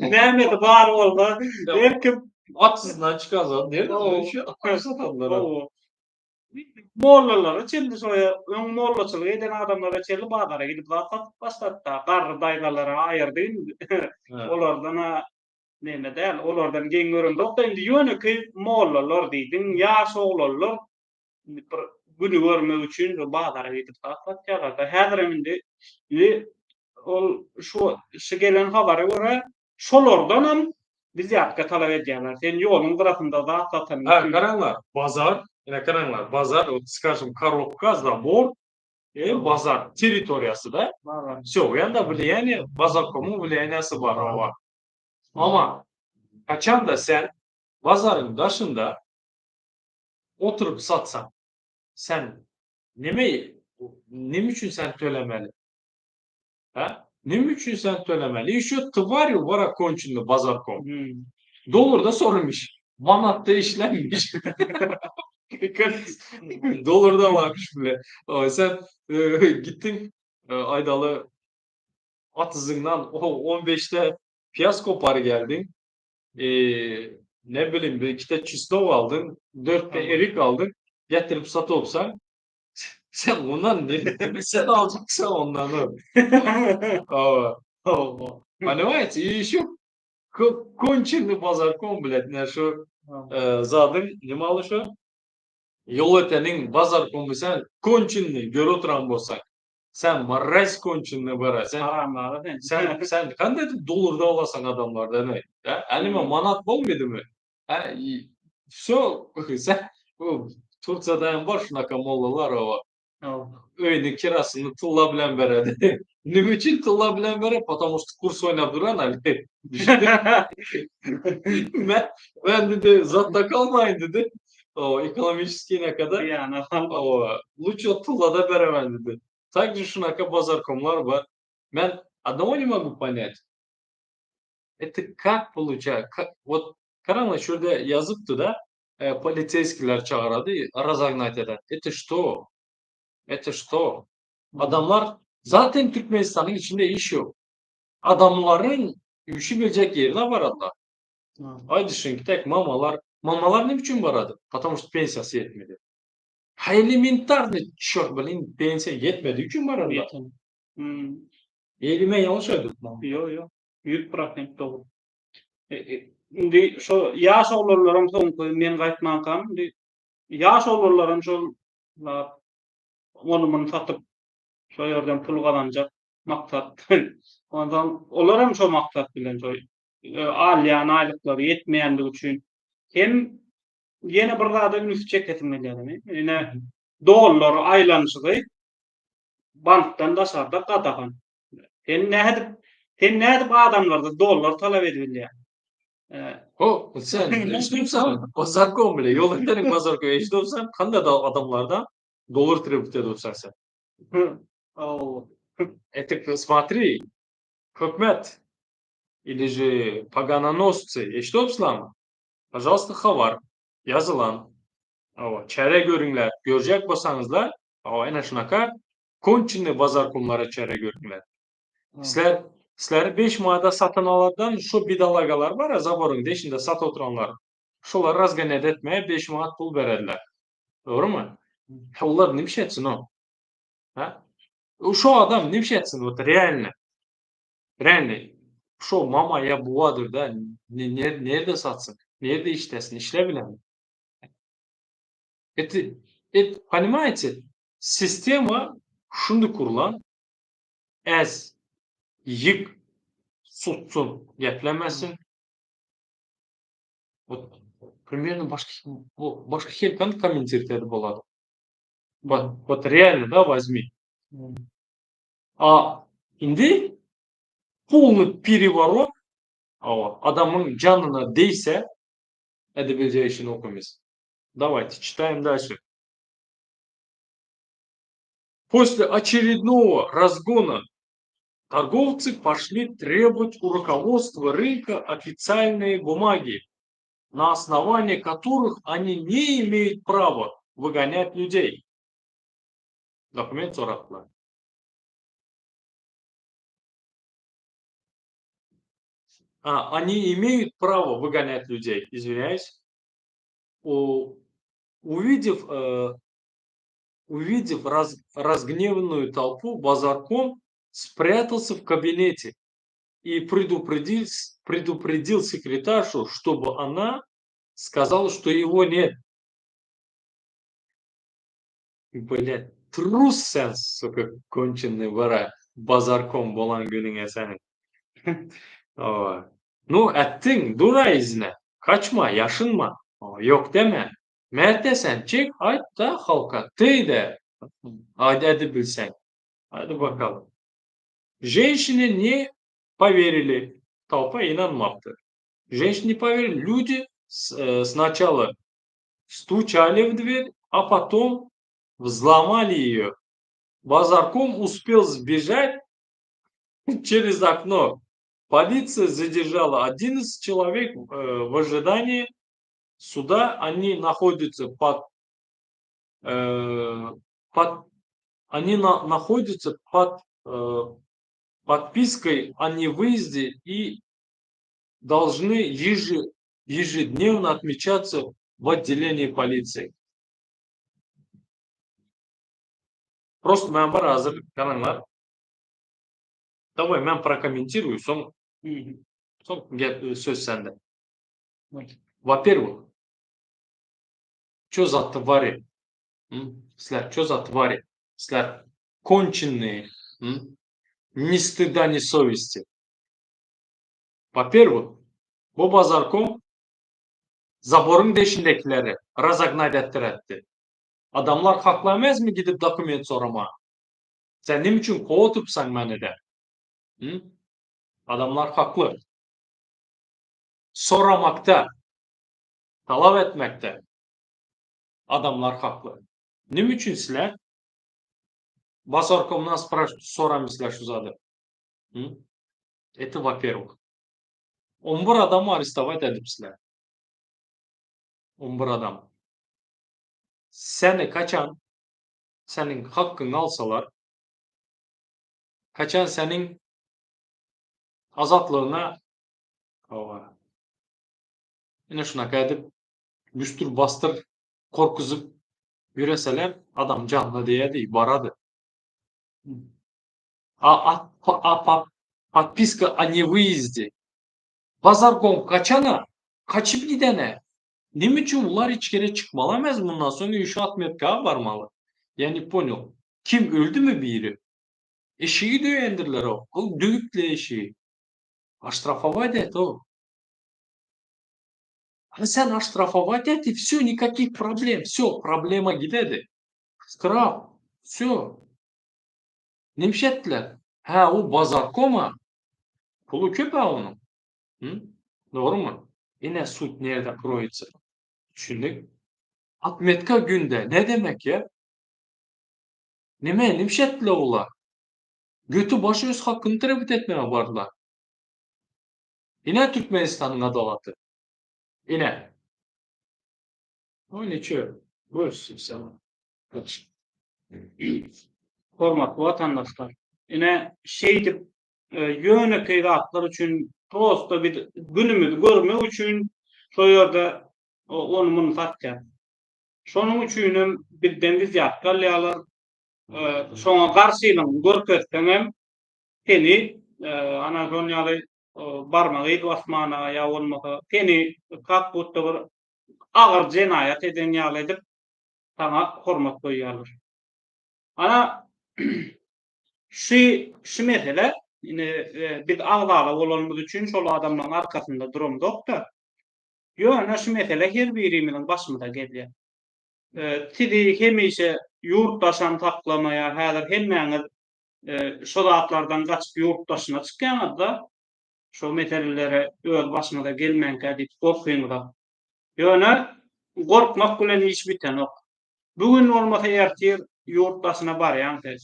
Nämesi bar bolsa, her kim Atsyzyndan çykan zat nirede şu satanlara. Mollalara çenli şo öň mollaçylyk eden adamlara çenli bazara gidip zat satyp başlady-da. Garry daýzalara aýyrdy indi. Olardan-a neme däl, olardan geň göremzok-da indi ýönekeý mollalar diýdiň, ýaş oglanlar indi bir güni görmek üçin şo bazara gidip zat satýarlar-da. Häzirem indi indi ol şu şu gelen habara görä şolardanam wzýatka talap edýärler. Sen ýoluň gyrasynda zat satanyň üçin. Garaňlar, bazar, ine garaňlar, bazar, wot skažem, korobka, zabor, e bazar territoriýasy-da. Wsё, u ýanda wliýaniýe, bazarkomyň wliýaniýasy bar, hawa. Amma haçanda sen bazaryň daşynda oturyp satsaň, sen neme, neme üçin sen tölemeli? Hä? Neme üçin sen tölemeli? Ýeşo twariu wara konçenny bazarkom. Dollarda sorunmyş. Manatda işlenmiş. Dollarda barmyş bile. Sen gitdiň aýdaly atyzyňdan on beşde pyýaz kopary geldiň. Ne bilim bir ikide çesnok aldyň, dörtde erik aldyň, getirip satypsaň. Sen ondan ne sen aljaksan ondan. Hawa. Понимаете? И еще konçenny bazarkom блядь, ne şu zadyň nime aly şu? Ýolöteniň bazarkomy sen konçenny görüp oturan bolsaň. Sen mraz konçenny bara. Sen Haramzada sen. Sen sen kanday edip dollarda alasaň adamlardan eý? Hä? Nime manat bolmadymy? Hä? Wsё, sen Tursiýada hem bar şunaka mollalar oba. Öýüniň kirasyny tylla bilen beredi. Nime üçin tylla bilen berer? Потому что kurs oýnap duran hali. Men men dedi zatda kalmaýyn dedi. O ekonomiçeskiý nekada. Oba, lучше tyllada beremen dedi. Также şunaka bazarkomlar bar. Men одного не могу понять. Это как получается? Вот garaňlar şu ýerde ýazypdy-da, poliseýskiler çagyrady, razagnat eder. Это что? Это что? Adamlar zaten Türkmenistanyň içinde iş ýok. Adamlaryň üşümejek ýerine baradylar. Aýdyşyňky tek mamalar. Mamalar näme üçin barady? Потому что pensiýasy ýetmedi. Ha elementarny çört blin pensiýa ýetmedi üçin baradylar. Ýa men ýalňyş aýdypdym? Ýok, ýok. 100% dogry. Indi şo ýaş oglanlaram soňky men gaýtmankam indi ýaş oglanlaram şol ony muny satyp şo ýerden pul gazanjak maksat. Onsoň olaram şo maksat bilen şo alýan aýlyklary ýetmeýändigi üçin hem ýene bir zada ünsi çekesim gelýär. Ine dollar aýlanyşygy bankdan daşarda gadagan. Sen nädip sen nädip adamlardan dollar talap edip bilýäň? Ho, sen eşidipsiň, bazarkom bile, ýol eteniň bazarkom eşidipsiň, kanda da adamlardan dollar trебовать edipsiň sen. Это смотри, hökümet или же poganonosцы eşidipsiňmi? Пожалуйста, habar ýazylan. Hawa, çäre görüňler, görjek bolsaňyzlar, hawa, ene şunaka Konçenny bazarkomlara çäre görüňler. Sizler sizleri 5 manada satyn alardan şu bidalagalar bar zaboryň deşinde satyp oturanlar. Şolar razgonýat etmäge 5 manat pul bererler. Dogrymy? Olar nime etsin o? Ha? Şu adam nime etsin вот реально. Реально. Şo mama ýa buwadyr da nerde satsyn? Nerde işlesin? Işle bilen. Это, это, понимаете, Sistema şundy kurlan, ez, ýyk, sussun, geplemesin. Wot примерно başga başga hili kommentirowat edip bolady. Wot wot realno da wozmi. A indi polny pereworot hawa adamyň janyna degse edebiljek işini okumys. Dawayte çitaýym dalşe. После очередного разгона торговцы пошли требовать у руководства рынка официальные бумаги, на основании которых они не имеют права выгонять людей. Dokument sorapdylar. А, они имеют право выгонять людей, извиняюсь. У, увидев, э, увидев раз, разгневанную толпу, базарком спрятался в кабинете и предупредил, предупредил секретаршу, чтобы она сказала, что его нет. Блядь, трус sen, сука, конченый bara, bazarkom bolan günüňe seniň. Hawa. Nu, ätdiň, dur-a yzyna. Kaçma, ýaşynma. Ýok deme. Merte sen, çek, aýt-da halka, teý-de. Aýt edip bilseň. Hadi bakalım. Женщины не поверили. Толпа ynanmapdyr. Женщины не поверили. Люди сначала стучали в дверь, а потом взломали ее. Базарком успел сбежать через окно. Полиция задержала 11 человек в ожидании суда. Они находятся под, э, под они на, находятся под э, подпиской о невыезде и должны ежедневно отмечаться в отделении полиции. Просто men bar hazir garaňlar. Daway men prokommentiruýu soň soň gep söz sende. Во-первых, чё за твари? Sizler чё за твари? Sizler konченые. Ни стыда, ни совести. Во-первых, bu bazarkom zaboryň deşindekileri razagnat etdiretdi. Adamlar hakly emesmi gidip dokument sorama? Sen neme üçin kowatypsaň meni-de? Adamlar hakly. Soramakda, talap etmekde adamlar hakly. Neme üçin sizler bazarkomdan soramyslar şu zady? Это во-первых. On bir adamy arestowat edipsizler. On bir adam. Seni kaçan seniň hakkyňy alsalar, kaçan seniň azatlygyňa hawa ine şunaka edip güstür-basdyr gorkuzyp ýöreseler adam janyna degýärdi, barady. A a podpiska o newyýezde Bazarkom kaçana, kaçyp gidene. Neme üçin ular içgere çykmaly emez mundan soň ýuşa otmetka barmaly. Ya ne ponyal. Kim öldümi biri? Eşigi döýendirler o. Ol döwüpdile eşigi. Oştrafowat et o. A sen oştrafowat et i vsyo nikakih problem. Vsyo problema gidedi. Ştraf. Vsyo. Nemşe etdiler? Hä o bazarkoma. Puly köp-ä onuň. Hı? Dogrumy? Ine sud nirde kroýitsa. Düşündik. Otmetka günde ne demek ya? Neme, nimşe etdiler olar? Göti başy öz hakyny trebit etmäge bardylar. Ine Türkmenistanyň adalaty. Ine. O niçe? Böl sen. Hormatly watandaşlar! Ine şeýdip ýönekeý zatlar üçin prosta biz günümizi görmek üçin şo ýerde ony muny satýas. Şonuň üçinem bizden wzýatka alýarlar. Şoňa garşylygyňy görkezseňem seni ana şon ýaly barmak yz basmana ýa bolmasa seni kak budda bir agyr jenaýat eden ýaly edip saňa hormat goýýarlar. Ana şu şu mesele indi biz agzala bolanymyz üçin şol adamlaryň arkasynda duramzok-da. Ýöne şu mesele her birimiziň başymyza gelýär. Sizi hemişe ýurt daşam saklamaýar. Häzir hemmäňiz şo zatlardan gaçyp ýurt daşyna çykýaňyz-da. Şo meselelere öz başyňyza gelmänkä diýip gorkyňyza. Ýöne gorkmak bilen iş bitenok. Bu gün bolmasa ertir. ýurt daşyna barýaň sen.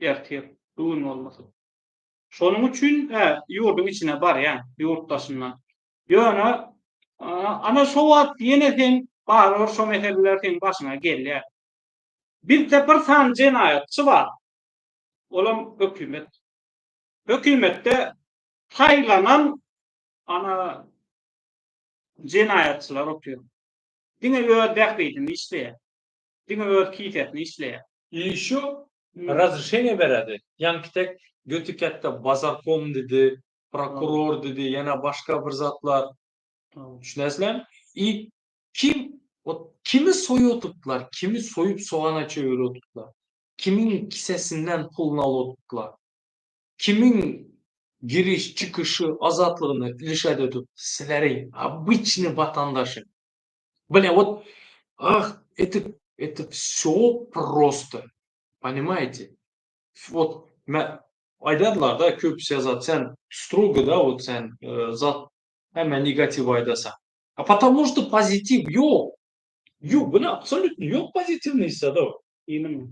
Ertir, bu gün bolmasa. Şonuň üçin, hä, ýurduň içine barýaň, ýurt daşyndan. Ýöne, ana şo wagt ýene sen barybir şo meseleler seň başyňa gelýär. Bizde bir sany jenaýatçy bar. Olam hökümet. Hökümetde saýlanan ana jenaýatçylar otyr. Diňe öz bähbidini işleýär. Diňe öz kisesini işleýär. I ýeşo razrešeniýe beredi. Ýaňky tek göti kätde bazarkom didi, prokuror didi, ýene başga bir zatlar. Düşünäsizlermi? I kim wot kimi soýup oturtdylar, kimi soýup sogana çöwürip oturtdylar. Kimiň kisesinden puluny alyp oturtdylar. Kimiň giriş, çykyşy, azatlygyny lişat edip sizleri obyçnyý watandaşy. Blya wot ah eto eto wsё prosto ponimaýete wot mä aýdarlarda köpüsi ýazat sen strogo da wot sen zat hemme negatiw aýdasaň a potomu çto pozitiw ýok ýok buna absolýutno ýok pozitiwnyý zat Imенно.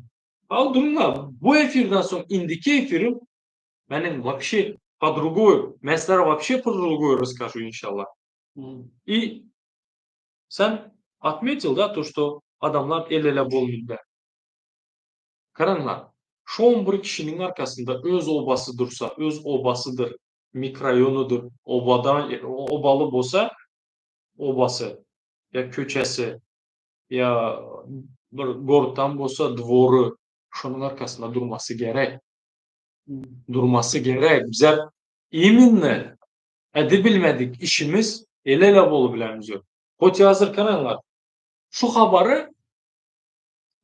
Al durma bu efirden soň indiki efirim meniň wapşe po drugoý men sizlere wapşe pro drugoý rasskažu inşallah. I sen otmetil da to şto adamlar el ele bolmyda. Garaňlar şon bir kişiniň arkasynda öz obasy dursa öz obasydyr mikroýonydyr obadan obaly bolsa obasy ýa köçesi ýa bir gordan bolsa dwory şonuň arkasynda durmasy gerek. Durmasy gerek. Bize iminno edibilmedik işimiz el-ele bolubilemizok. Hot ýazyr kanaňlar. Şu habary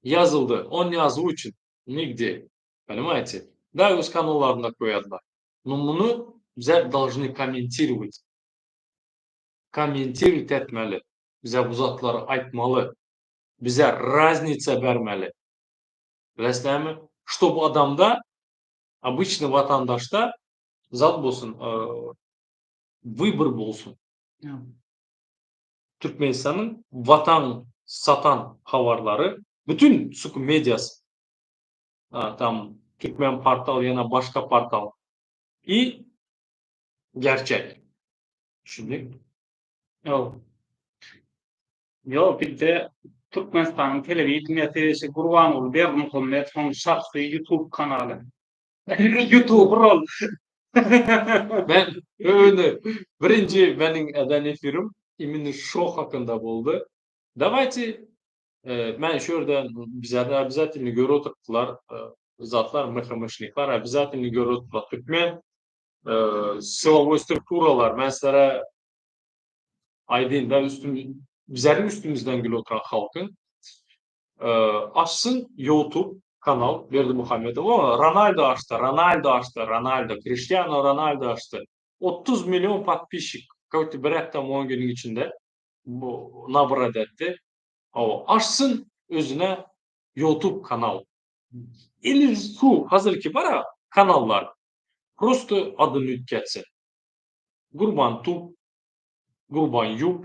ýazyldy. On ýazuw üçin. Nigde. Ponimaýte? Da öz kanallarynda koýadylar. No muny bize dolžny kommentirowat. Kommentirowat etmeli. Bize bu zatlary aýtmaly. Bize raznica bermeli. Bilesizlermi? Ştob adamda, obyçnyý watandaşda zat bolsun, wybor bolsun. Türkmenistanyň watan satan habarlary, bütün suka mediasy, tam Türkmen portal ýa başga portal i gerçek. Düşündik? Ýok. Ýok, bizde Türkmenistanyň telewideniýesi şu Gurbanguly Berdimuhamedowyň şahsy YouTube kanaly. Ýutuber ol. Men öňe birinji meniň eden efirim imенно şo hakynda boldy. Dawayte men şu ýerden bizlerden obязательно görüp oturypdylar zatlar MHM-şnikler obязательно görüp oturypdylar. Türkmen silowoý strukturalar men sizlere aýdyn da üstüm bizleriň üstümizden gülüp oturan halkyň açsyn youtube kanal Berdimuhamedow o Ronaldo açdy Ronaldo açdy Ronaldo Kriştiano Ronaldo açdy 30 million podpisçik какой-то bir hepde 10 günüň içinde bu nabrat etdi o açsyn özüne youtube kanal ili su hazırki bara kanallar prosto adyny üýtgetsin Gurban tub Gurban ýup.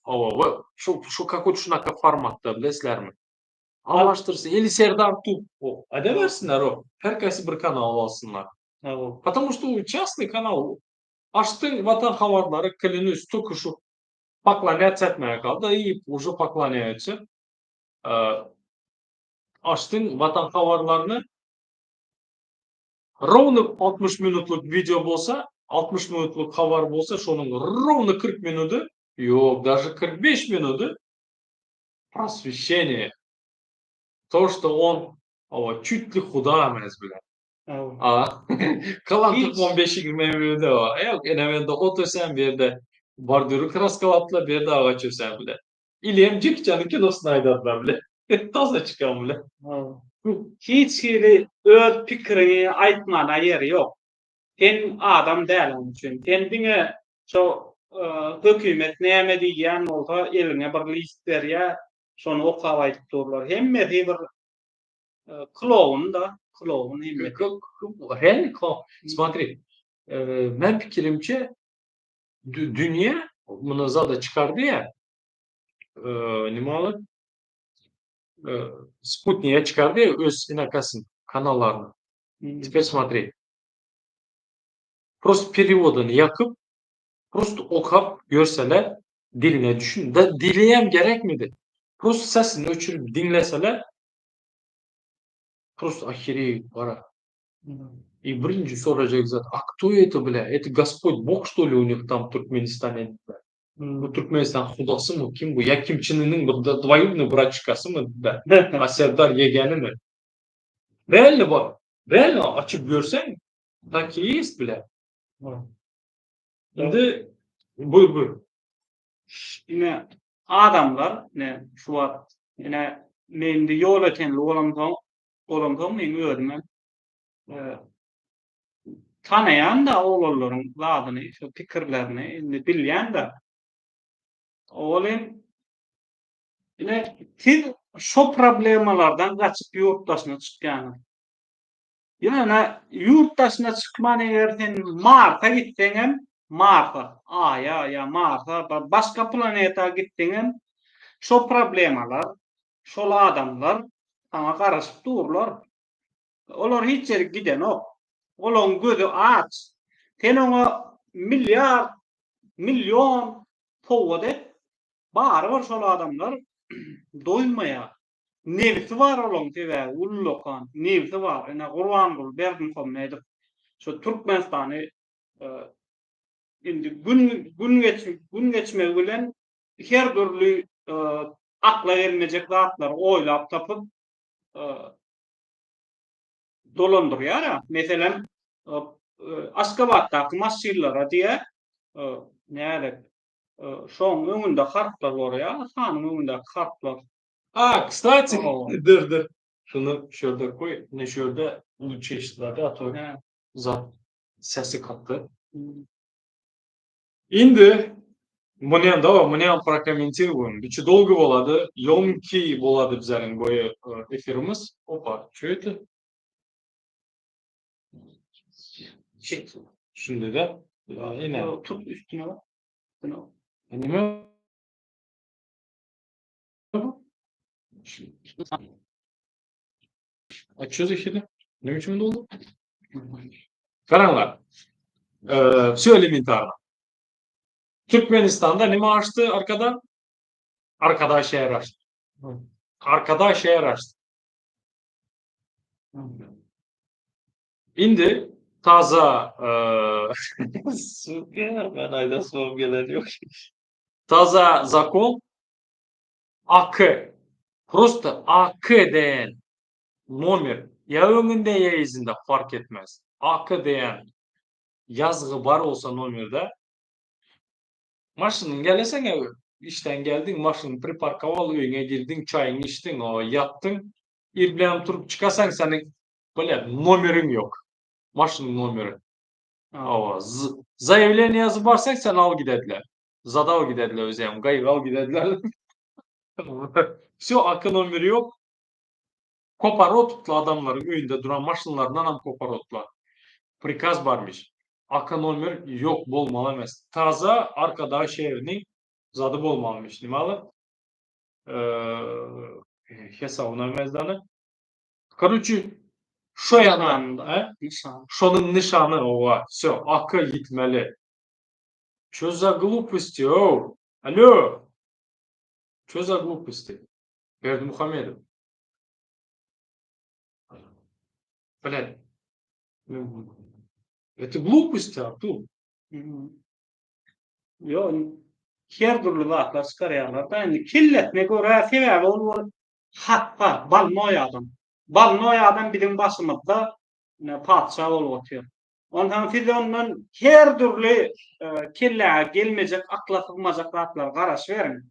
Hawa, şu şu kakot şunaka formatda bilesizlermi? Almaşdyrsyn. Eli Serdar tub. O, edebersinler o. Her kaýsy bir kanal alsynlar. Hawa. Потому что u частный kanal. Açdyň Watan habarlary klянусь только şu poklonýats etmäge galdy i уже poklonýaýutsy. Açdyň Watan habarlaryny Rovno 60 minutlyk wideo bolsa, 60 minutlyk habar bolsa, şonuň rovno 40 minudy, ýok, daže 45 minudy prosweşeniýe. To, što on, hawa, çüt li huda emes bile. A, kalan 15-20 minudy, ýok, ene mende ot ösen bir ýerde bordýury kraskalapdylar, bir ýerde agaç ösen bile. Ili hem Jeki Çanyň kinosyny aýdadylar bile. Taza çykan bile. Hiç hili öz pikiriňi aýtmana ýeri ýok. Sen adam däl onuň üçin. Sen diňe şo hökümet näme diýýän bolsa eliňe bir list berýär, şony okap aýdyp durlar. Hemmesi bir kloun-da, kloun hemmesi. Real kloun. Смотри, men pikirimçe dünýä muny zada çykardy ýa, nime alyp? Sputnige çykardy öz inakasyn kanallaryny. Teper smotri. Prosto perewodyny ýakyp, prosto okap görseler diline düşün. Da diliyem gerekmidi. Prosto sesini öçürip diňleseler prosto ahireýip gara. I birinji sorajak zat, a kto eto blä? Eto Gospodь Bog što li u nih tam w Türkmenistane blä? Bu Türkmenistan hudasymy kim bu? Ýa Kim Çen Ynyň bir dwoýurnyý bratçikasymy blä? A Serdar ýegenimi? Realno bak, realno açyp görseň tak i ýest blä. Indi buýur buýur. Ine adamlar ine şu wagt ine men indi ýolötenli bolamsoň bolamsoň meň özümem tanaýan-da oglanlaryň zadyny, şo pikirlerini indi bilýän-de. Ol hem ine siz şo problemalardan gaçyp ýurt daşyna çykýaňyz. Ýöne ýurt daşyna çykman eger sen Marsa gitseňem, Marsa, Aýa ýa Marsa, başga planeta gitseňem şo problemalar, şol adamlar saňa garaşyp durlar. Olar hiç ýere gidenok. Olaň gözi aç. Sen oňa milliard, million sowgat et, barybir şol adamlar doýmaýar. Nebsi bar olaň sebäbi ullakan nebsi bar. Ine Gurbanguly Berdimuhamedow şu Türkmenistany indi gün gün geç gün geçmegi bilen her dürli akla gelmejek zatlary oýlap tapyp dolandyrýar. Meselem, Aşgabatdaky maşynlara diýýär, nälet, şoň öňünde harplar bolýar, sanyň öňündäki harplar. A, kstati, dur, dur. Şuny şu ýerde goý, ine şu ýerde uly çeşitler-de, a to zat sesi katdy. Indi muny daway muny hem prokommentiruýem. Içi dolgy bolady, ýomkiý bolady bizleriň bu efirimiz. Opa, ço eti? Çek. Şunda da ine. Tut üstüne bak. Üstüne. Nime bu? A ço za hili? Nime üçin boldy? Garaňlar. Wsё elementarno. Türkmenistanda nime açdy arkadan? Arkadag şäheri açdy. Arkadag şäheri açdy. Indi taza Suka, men aýdasym gelen ýok. Taza zakon AK. Prosto AK diýen nomer ýa öňünde ýa yzynda fark etmez. AK diýen ýazgy bar bolsa nomerde maşynyň geleseň işden geldiň maşynyň priparkowal öýüňe girdiň çaýyňy içdiň o ýatdyň ir bilen turup çykasaň seniň bolýar nomeriň ýok maşynyň nomeri hawa zaýawleniýe ýazyp barsaň seni alyp gidediler zada alyp gidediler özem gaýyga alyp gidediler wsýo AK nomeri ýok Koparotutly adamlaryň öýünde duran maşynlaryndanam koparotlar. Prikaz barmyş. Aka nomer ýok bolmaly emes. Taza Arkadag şäheriniň zady bolmalymyş. Nimaly? Hesabyna mezdany. Karoçi şo ýana, şonuň nyşany owa. Wsё, aka ýitmeli. Ço za gluposti, ow? Alo! Ço za gluposti? Berdimuhamedow. Bled. Это gluposti, Artur. Ýok, her dürli zatlar çykarýarlar-da, indi kellesine görä, sebäbi ol bir hatda bolnoý adam. Bolnoý adam biziň başymyzda ine patyşa bolup otyr. Onsoň siz ondan her dürli kelläňe gelmejek, akla sygmajak zatlara garaşyberiň.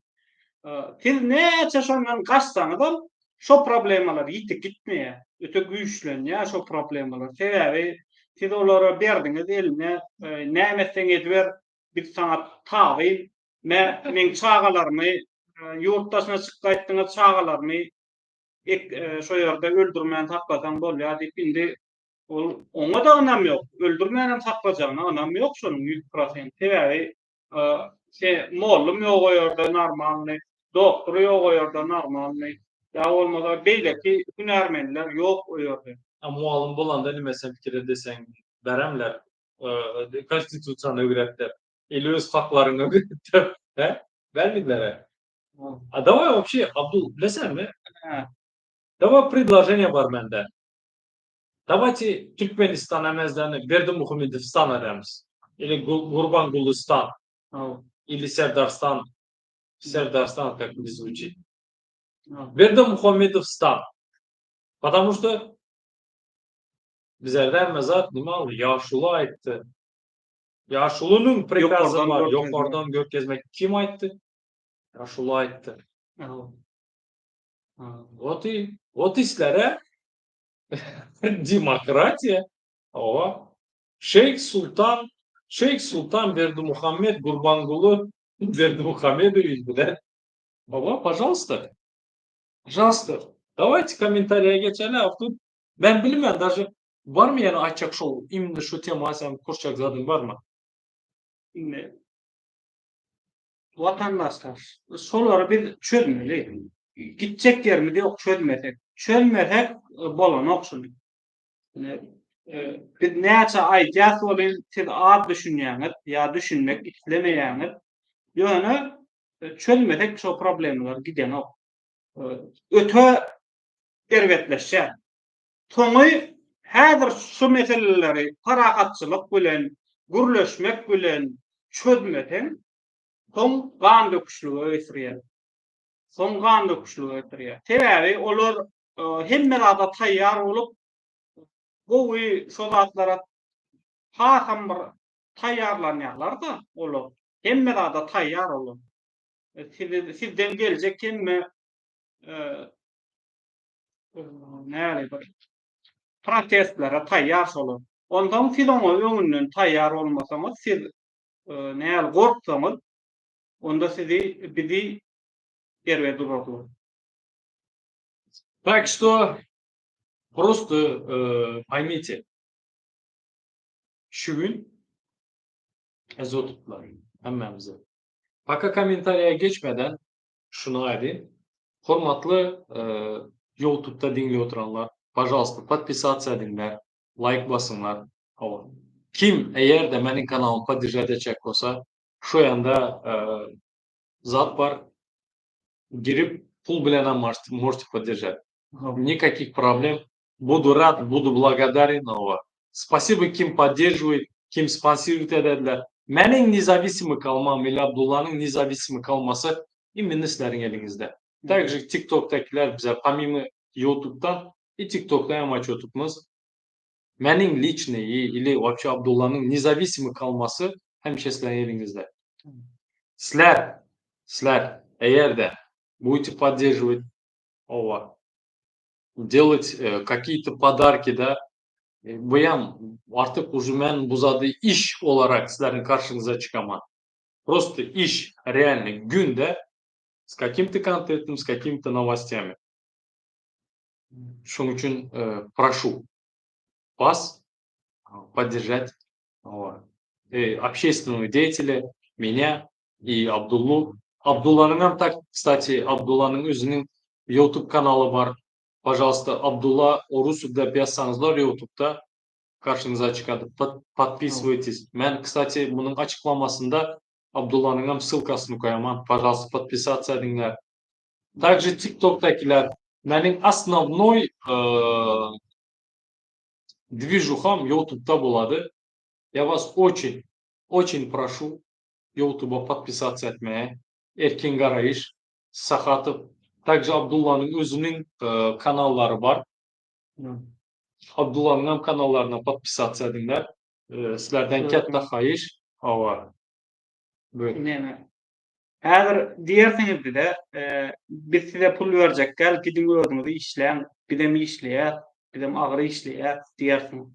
Siz näçe şondan gaçsaňyzam, şo problemalar ýitip gitmeýär. Öte güýçlenýär şo problemalar. Sebäbi siz olara berdiňiz eline, näme etseň ediber, biz saňa tabyn. Me, meň çagalarymy ýurt daşyna çykyp gaýtdyňyz, çagalarymy şo ýerde öldürmän saklasaň bolýar diýip indi Ol oňa-da ynam ýok. Öldürmänem saklajagyna ynam ýok şonuň 100%. Sebäbi se mollum ýok o ýerde normalny, doktory ýok o ýerde normalny. Ýa bolmasa beýleki hünärmenler ýok o ýerde. A mugallym bolanda nime sen pikir edeseň beremler konstitusiýany öwretdir ili öz haklaryňy öwretdir he bermediler a daway wapşe Abdul bilesenmi daway predloženiýa bar mende dawayte Türkmenistan emezden Berdimuhamedowstan edemiz ili Gurbangullystan ili Serdarstan Serdarstan kak ne zvuçit Berdimuhamedowstan Потому что bizlerde hemme zat nime aldy? Ýaşuly aýtdy. Ýaşulynyň prikazy bar, ýokardan görkezmek. Kim aýtdy? Ýaşuly aýtdy. Вот и, вот islere demokratiýa. Owa. Şeýh Sultan, Şeýh Sultan Berdimuhamed Gurbanguly Berdimuhamedowiç bilen. Owa, pažalsta. Pažalsta. Dawayte kommentariýa geçeli, Abdul. Men bilmän daže barmy ýene aýtjak şol imенно şu tema sen goşjak zadyň barmy? Indi watandaşlar şolary biz çözmeli. Gitjek ýerimiz ýok çözmesek. Çözmesek bolanok şuny. Indi biz näçe aýdýas welin siz az düşünýäňiz ýa düşünmek islemeýäňiz. Ýöne çözmesek şo problemalar gidenok. Öte erbetleşýär. Soňy häzir şu meseleleri parahatçylyk bilen, gürleşmek bilen çözmeseň, soň gan döküşlige getirýär. Soň gan döküşlige getirýär. Sebäbi olar hemme zada taýýar bolup, gowy şo zatlara hasam bir taýýarlanýarlar-da olar. Hemme zada taýýar olar. Sizden geljek hemme näli bir protestlere taýýar şolar. Onsoň siz oňa öňünden taýýar bolmasaňyz, siz näli gorksaňyz, onda sizi bizi erbet urarlar. Tak что просто поймите, şu gün ezotuplar hemmämizi. Paka kommentariýa geçmeden şuny aýdyn. Hormatly Youtubda diňläp oturanlar, pažalsta podpisatsa ediňler, laýk basyňlar. Hawa. Kim eger-de meniň kanalymy podderžat etjek bolsa, şu ýanda zat bar, girip pul bilenem možete podderžat. Nikakih problem. Budu rad, budu blagodarен, hawa. Spasibo kim podderžuwet, kim sponsirowat edediler. Meniň nezawisimy kalmam ili Abdullanyň nezawisimy kalmasy imенно sizleriň eliňizde. Также TikTokdakiler bize pomimo YouTubedan i TikTokda hem açyp otupmyz. Meniň liçnyý ili wapşe Abdullanyň nezawisimy kalmasy hemişe sizleriň eliňizde. Sizler, sizler eger-de budete podderžuwat, hawa, delать kakiýe-to podarki da, buyam artyk uje men bu zady iş olarak sizleriň karşyňyza çykaman. Prosto iş realno günde s kakim-to kontentim, s kakim-to nowostýami. Şonuň üçin proşu was podderžat obşestwennyý deýateli, menä i Abdullu. Abdullanyňam tak, kstati, Abdullanyň özüniň Youtube kanaly bar. Pažalsta, Abdulla Orusow dep ýazsaňyzlar Youtubda karşyňyza çykady. Podpisywaytes. Men, kstati, munuň açyklamasynda Abdullanyňam ssylkasyny goýaman. Pažalsta, podpisatsa ediňler. Также TikTokdakiler, meniň osnownoý dwižuham Youtubda bolady. Ya was oçin, oçin proşu Youtuba podpisatsa etmäge. Erkin Garaýyş, Sahatow, также Abdullanyň özüniň kanallary bar. Abdullanyňam kanallaryna podpisatsa ediňler. Sizlerden kätde haýyş. Hawa. Buyur. Näme? Häzir diýersiňiz bize, biz size pul berjek däl, gidiň özüňiz işläň, bizem işleýäs, bizem agyr işleýäs diýersiňiz.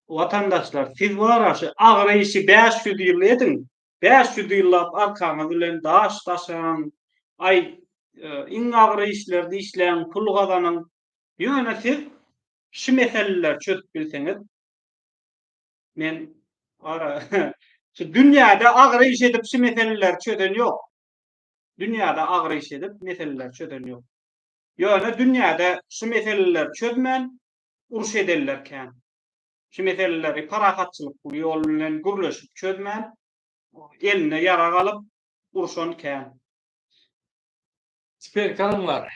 Watandaşlar, siz bara şu agyr işi 500 ýyl ediň, 500 ýyllap arkaňyz bilen daş daşaň, aý, iň agyr işlerde işläň, pul gazanyň. Ýöne siz şu meseleleri çözüp bilseňiz, men ara şu dünýäde agyr iş edip şu meseleleri çözen ýok. Dünýäde agyr iş edip meseleleri çözen ýok. Ýöne dünýäde şu meseleleri çözmän uruş edenler kän. Şu meseleleri parahatçylykly ýol bilen gürleşip çözmän, eline ýarag alyp urşan kän. Teper garaňlar,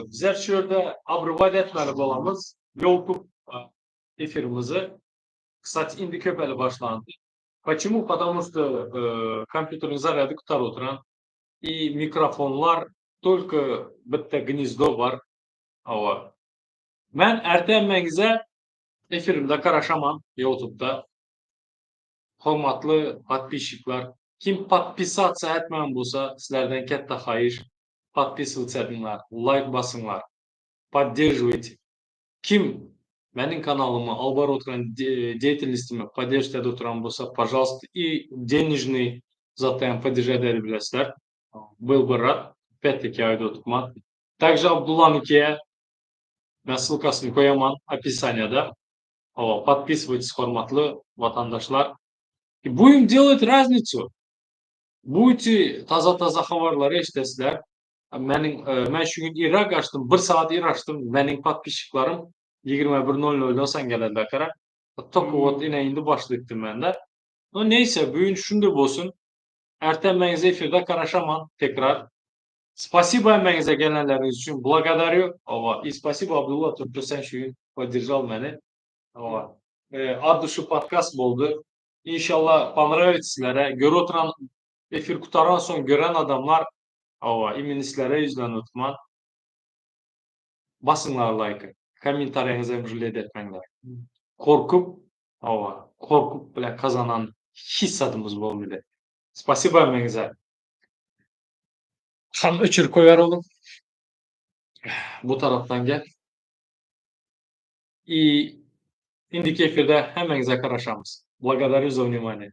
bizler şu ýerde obrywać etmeli bolamyz Youtube efirimizi. Kstati indi köpeli başlandy. Почему? Потому что kompýuteriň zarýady gutaryp oturan i mikrofonlar только bitta gnezdo bar. Hawa. Men erte hemmäňize efirimde garaşaman Youtubeda. Hormatly podpisçikler, kim podpisatsa etmän bolsa sizlerden ketde haýyş podpisywatsa ediňler, laýk basyňlar, podderžiwayte. Kim meniň kanalymy alyp baryp oturan deýatelnostimi podderžiwat edip oturan bolsa, pažalsta i denежnyý zatda hem podderžiwat edip bilersizler. Byl by rad, opýat-taki aýdyp oturman. Также Abdullanyňkyýa men ssylkasyny goýaman opisaniýada. Hawa, podpisywaýtys hormatly watandaşlar. I buýum delat raznicu. Buýti taza-taza habarlary eşidesizler. Meniň men şu gün irräk açdym, bir sagat ir açdym. Meniň podpisçiklerim 21 nol noldan soň gelediler kara. Toko wot ine indi başlypdym mende. No neýse, bu gün şunday bolsun. Erten meňize efirde garaşaman tekrar. Spasibo hemmäňize gelenleriňiz üçin. Blagodarю. Hawa, i spasibo Abdulla to, sen şu gün podдержал meni. Hawa. От duşi podkast boldy. Inşallah ponravится sizlere. Görüp oturan efir gutaran soň gören adamlar hawa, imенно sizlere ýüzlenip oturman. Basyňlar laýky. Kommentariýaňyzy hem žaled etmäňler. Korkup, hawa, korkup bile kazanan hiç zadymyz bolmady. Spasibo hemmäňize. Hany öçürip goýber oglum. Bu tarapdan gel. I indiki efirde hemmäňize garaşamyz. Благодарю за внимание.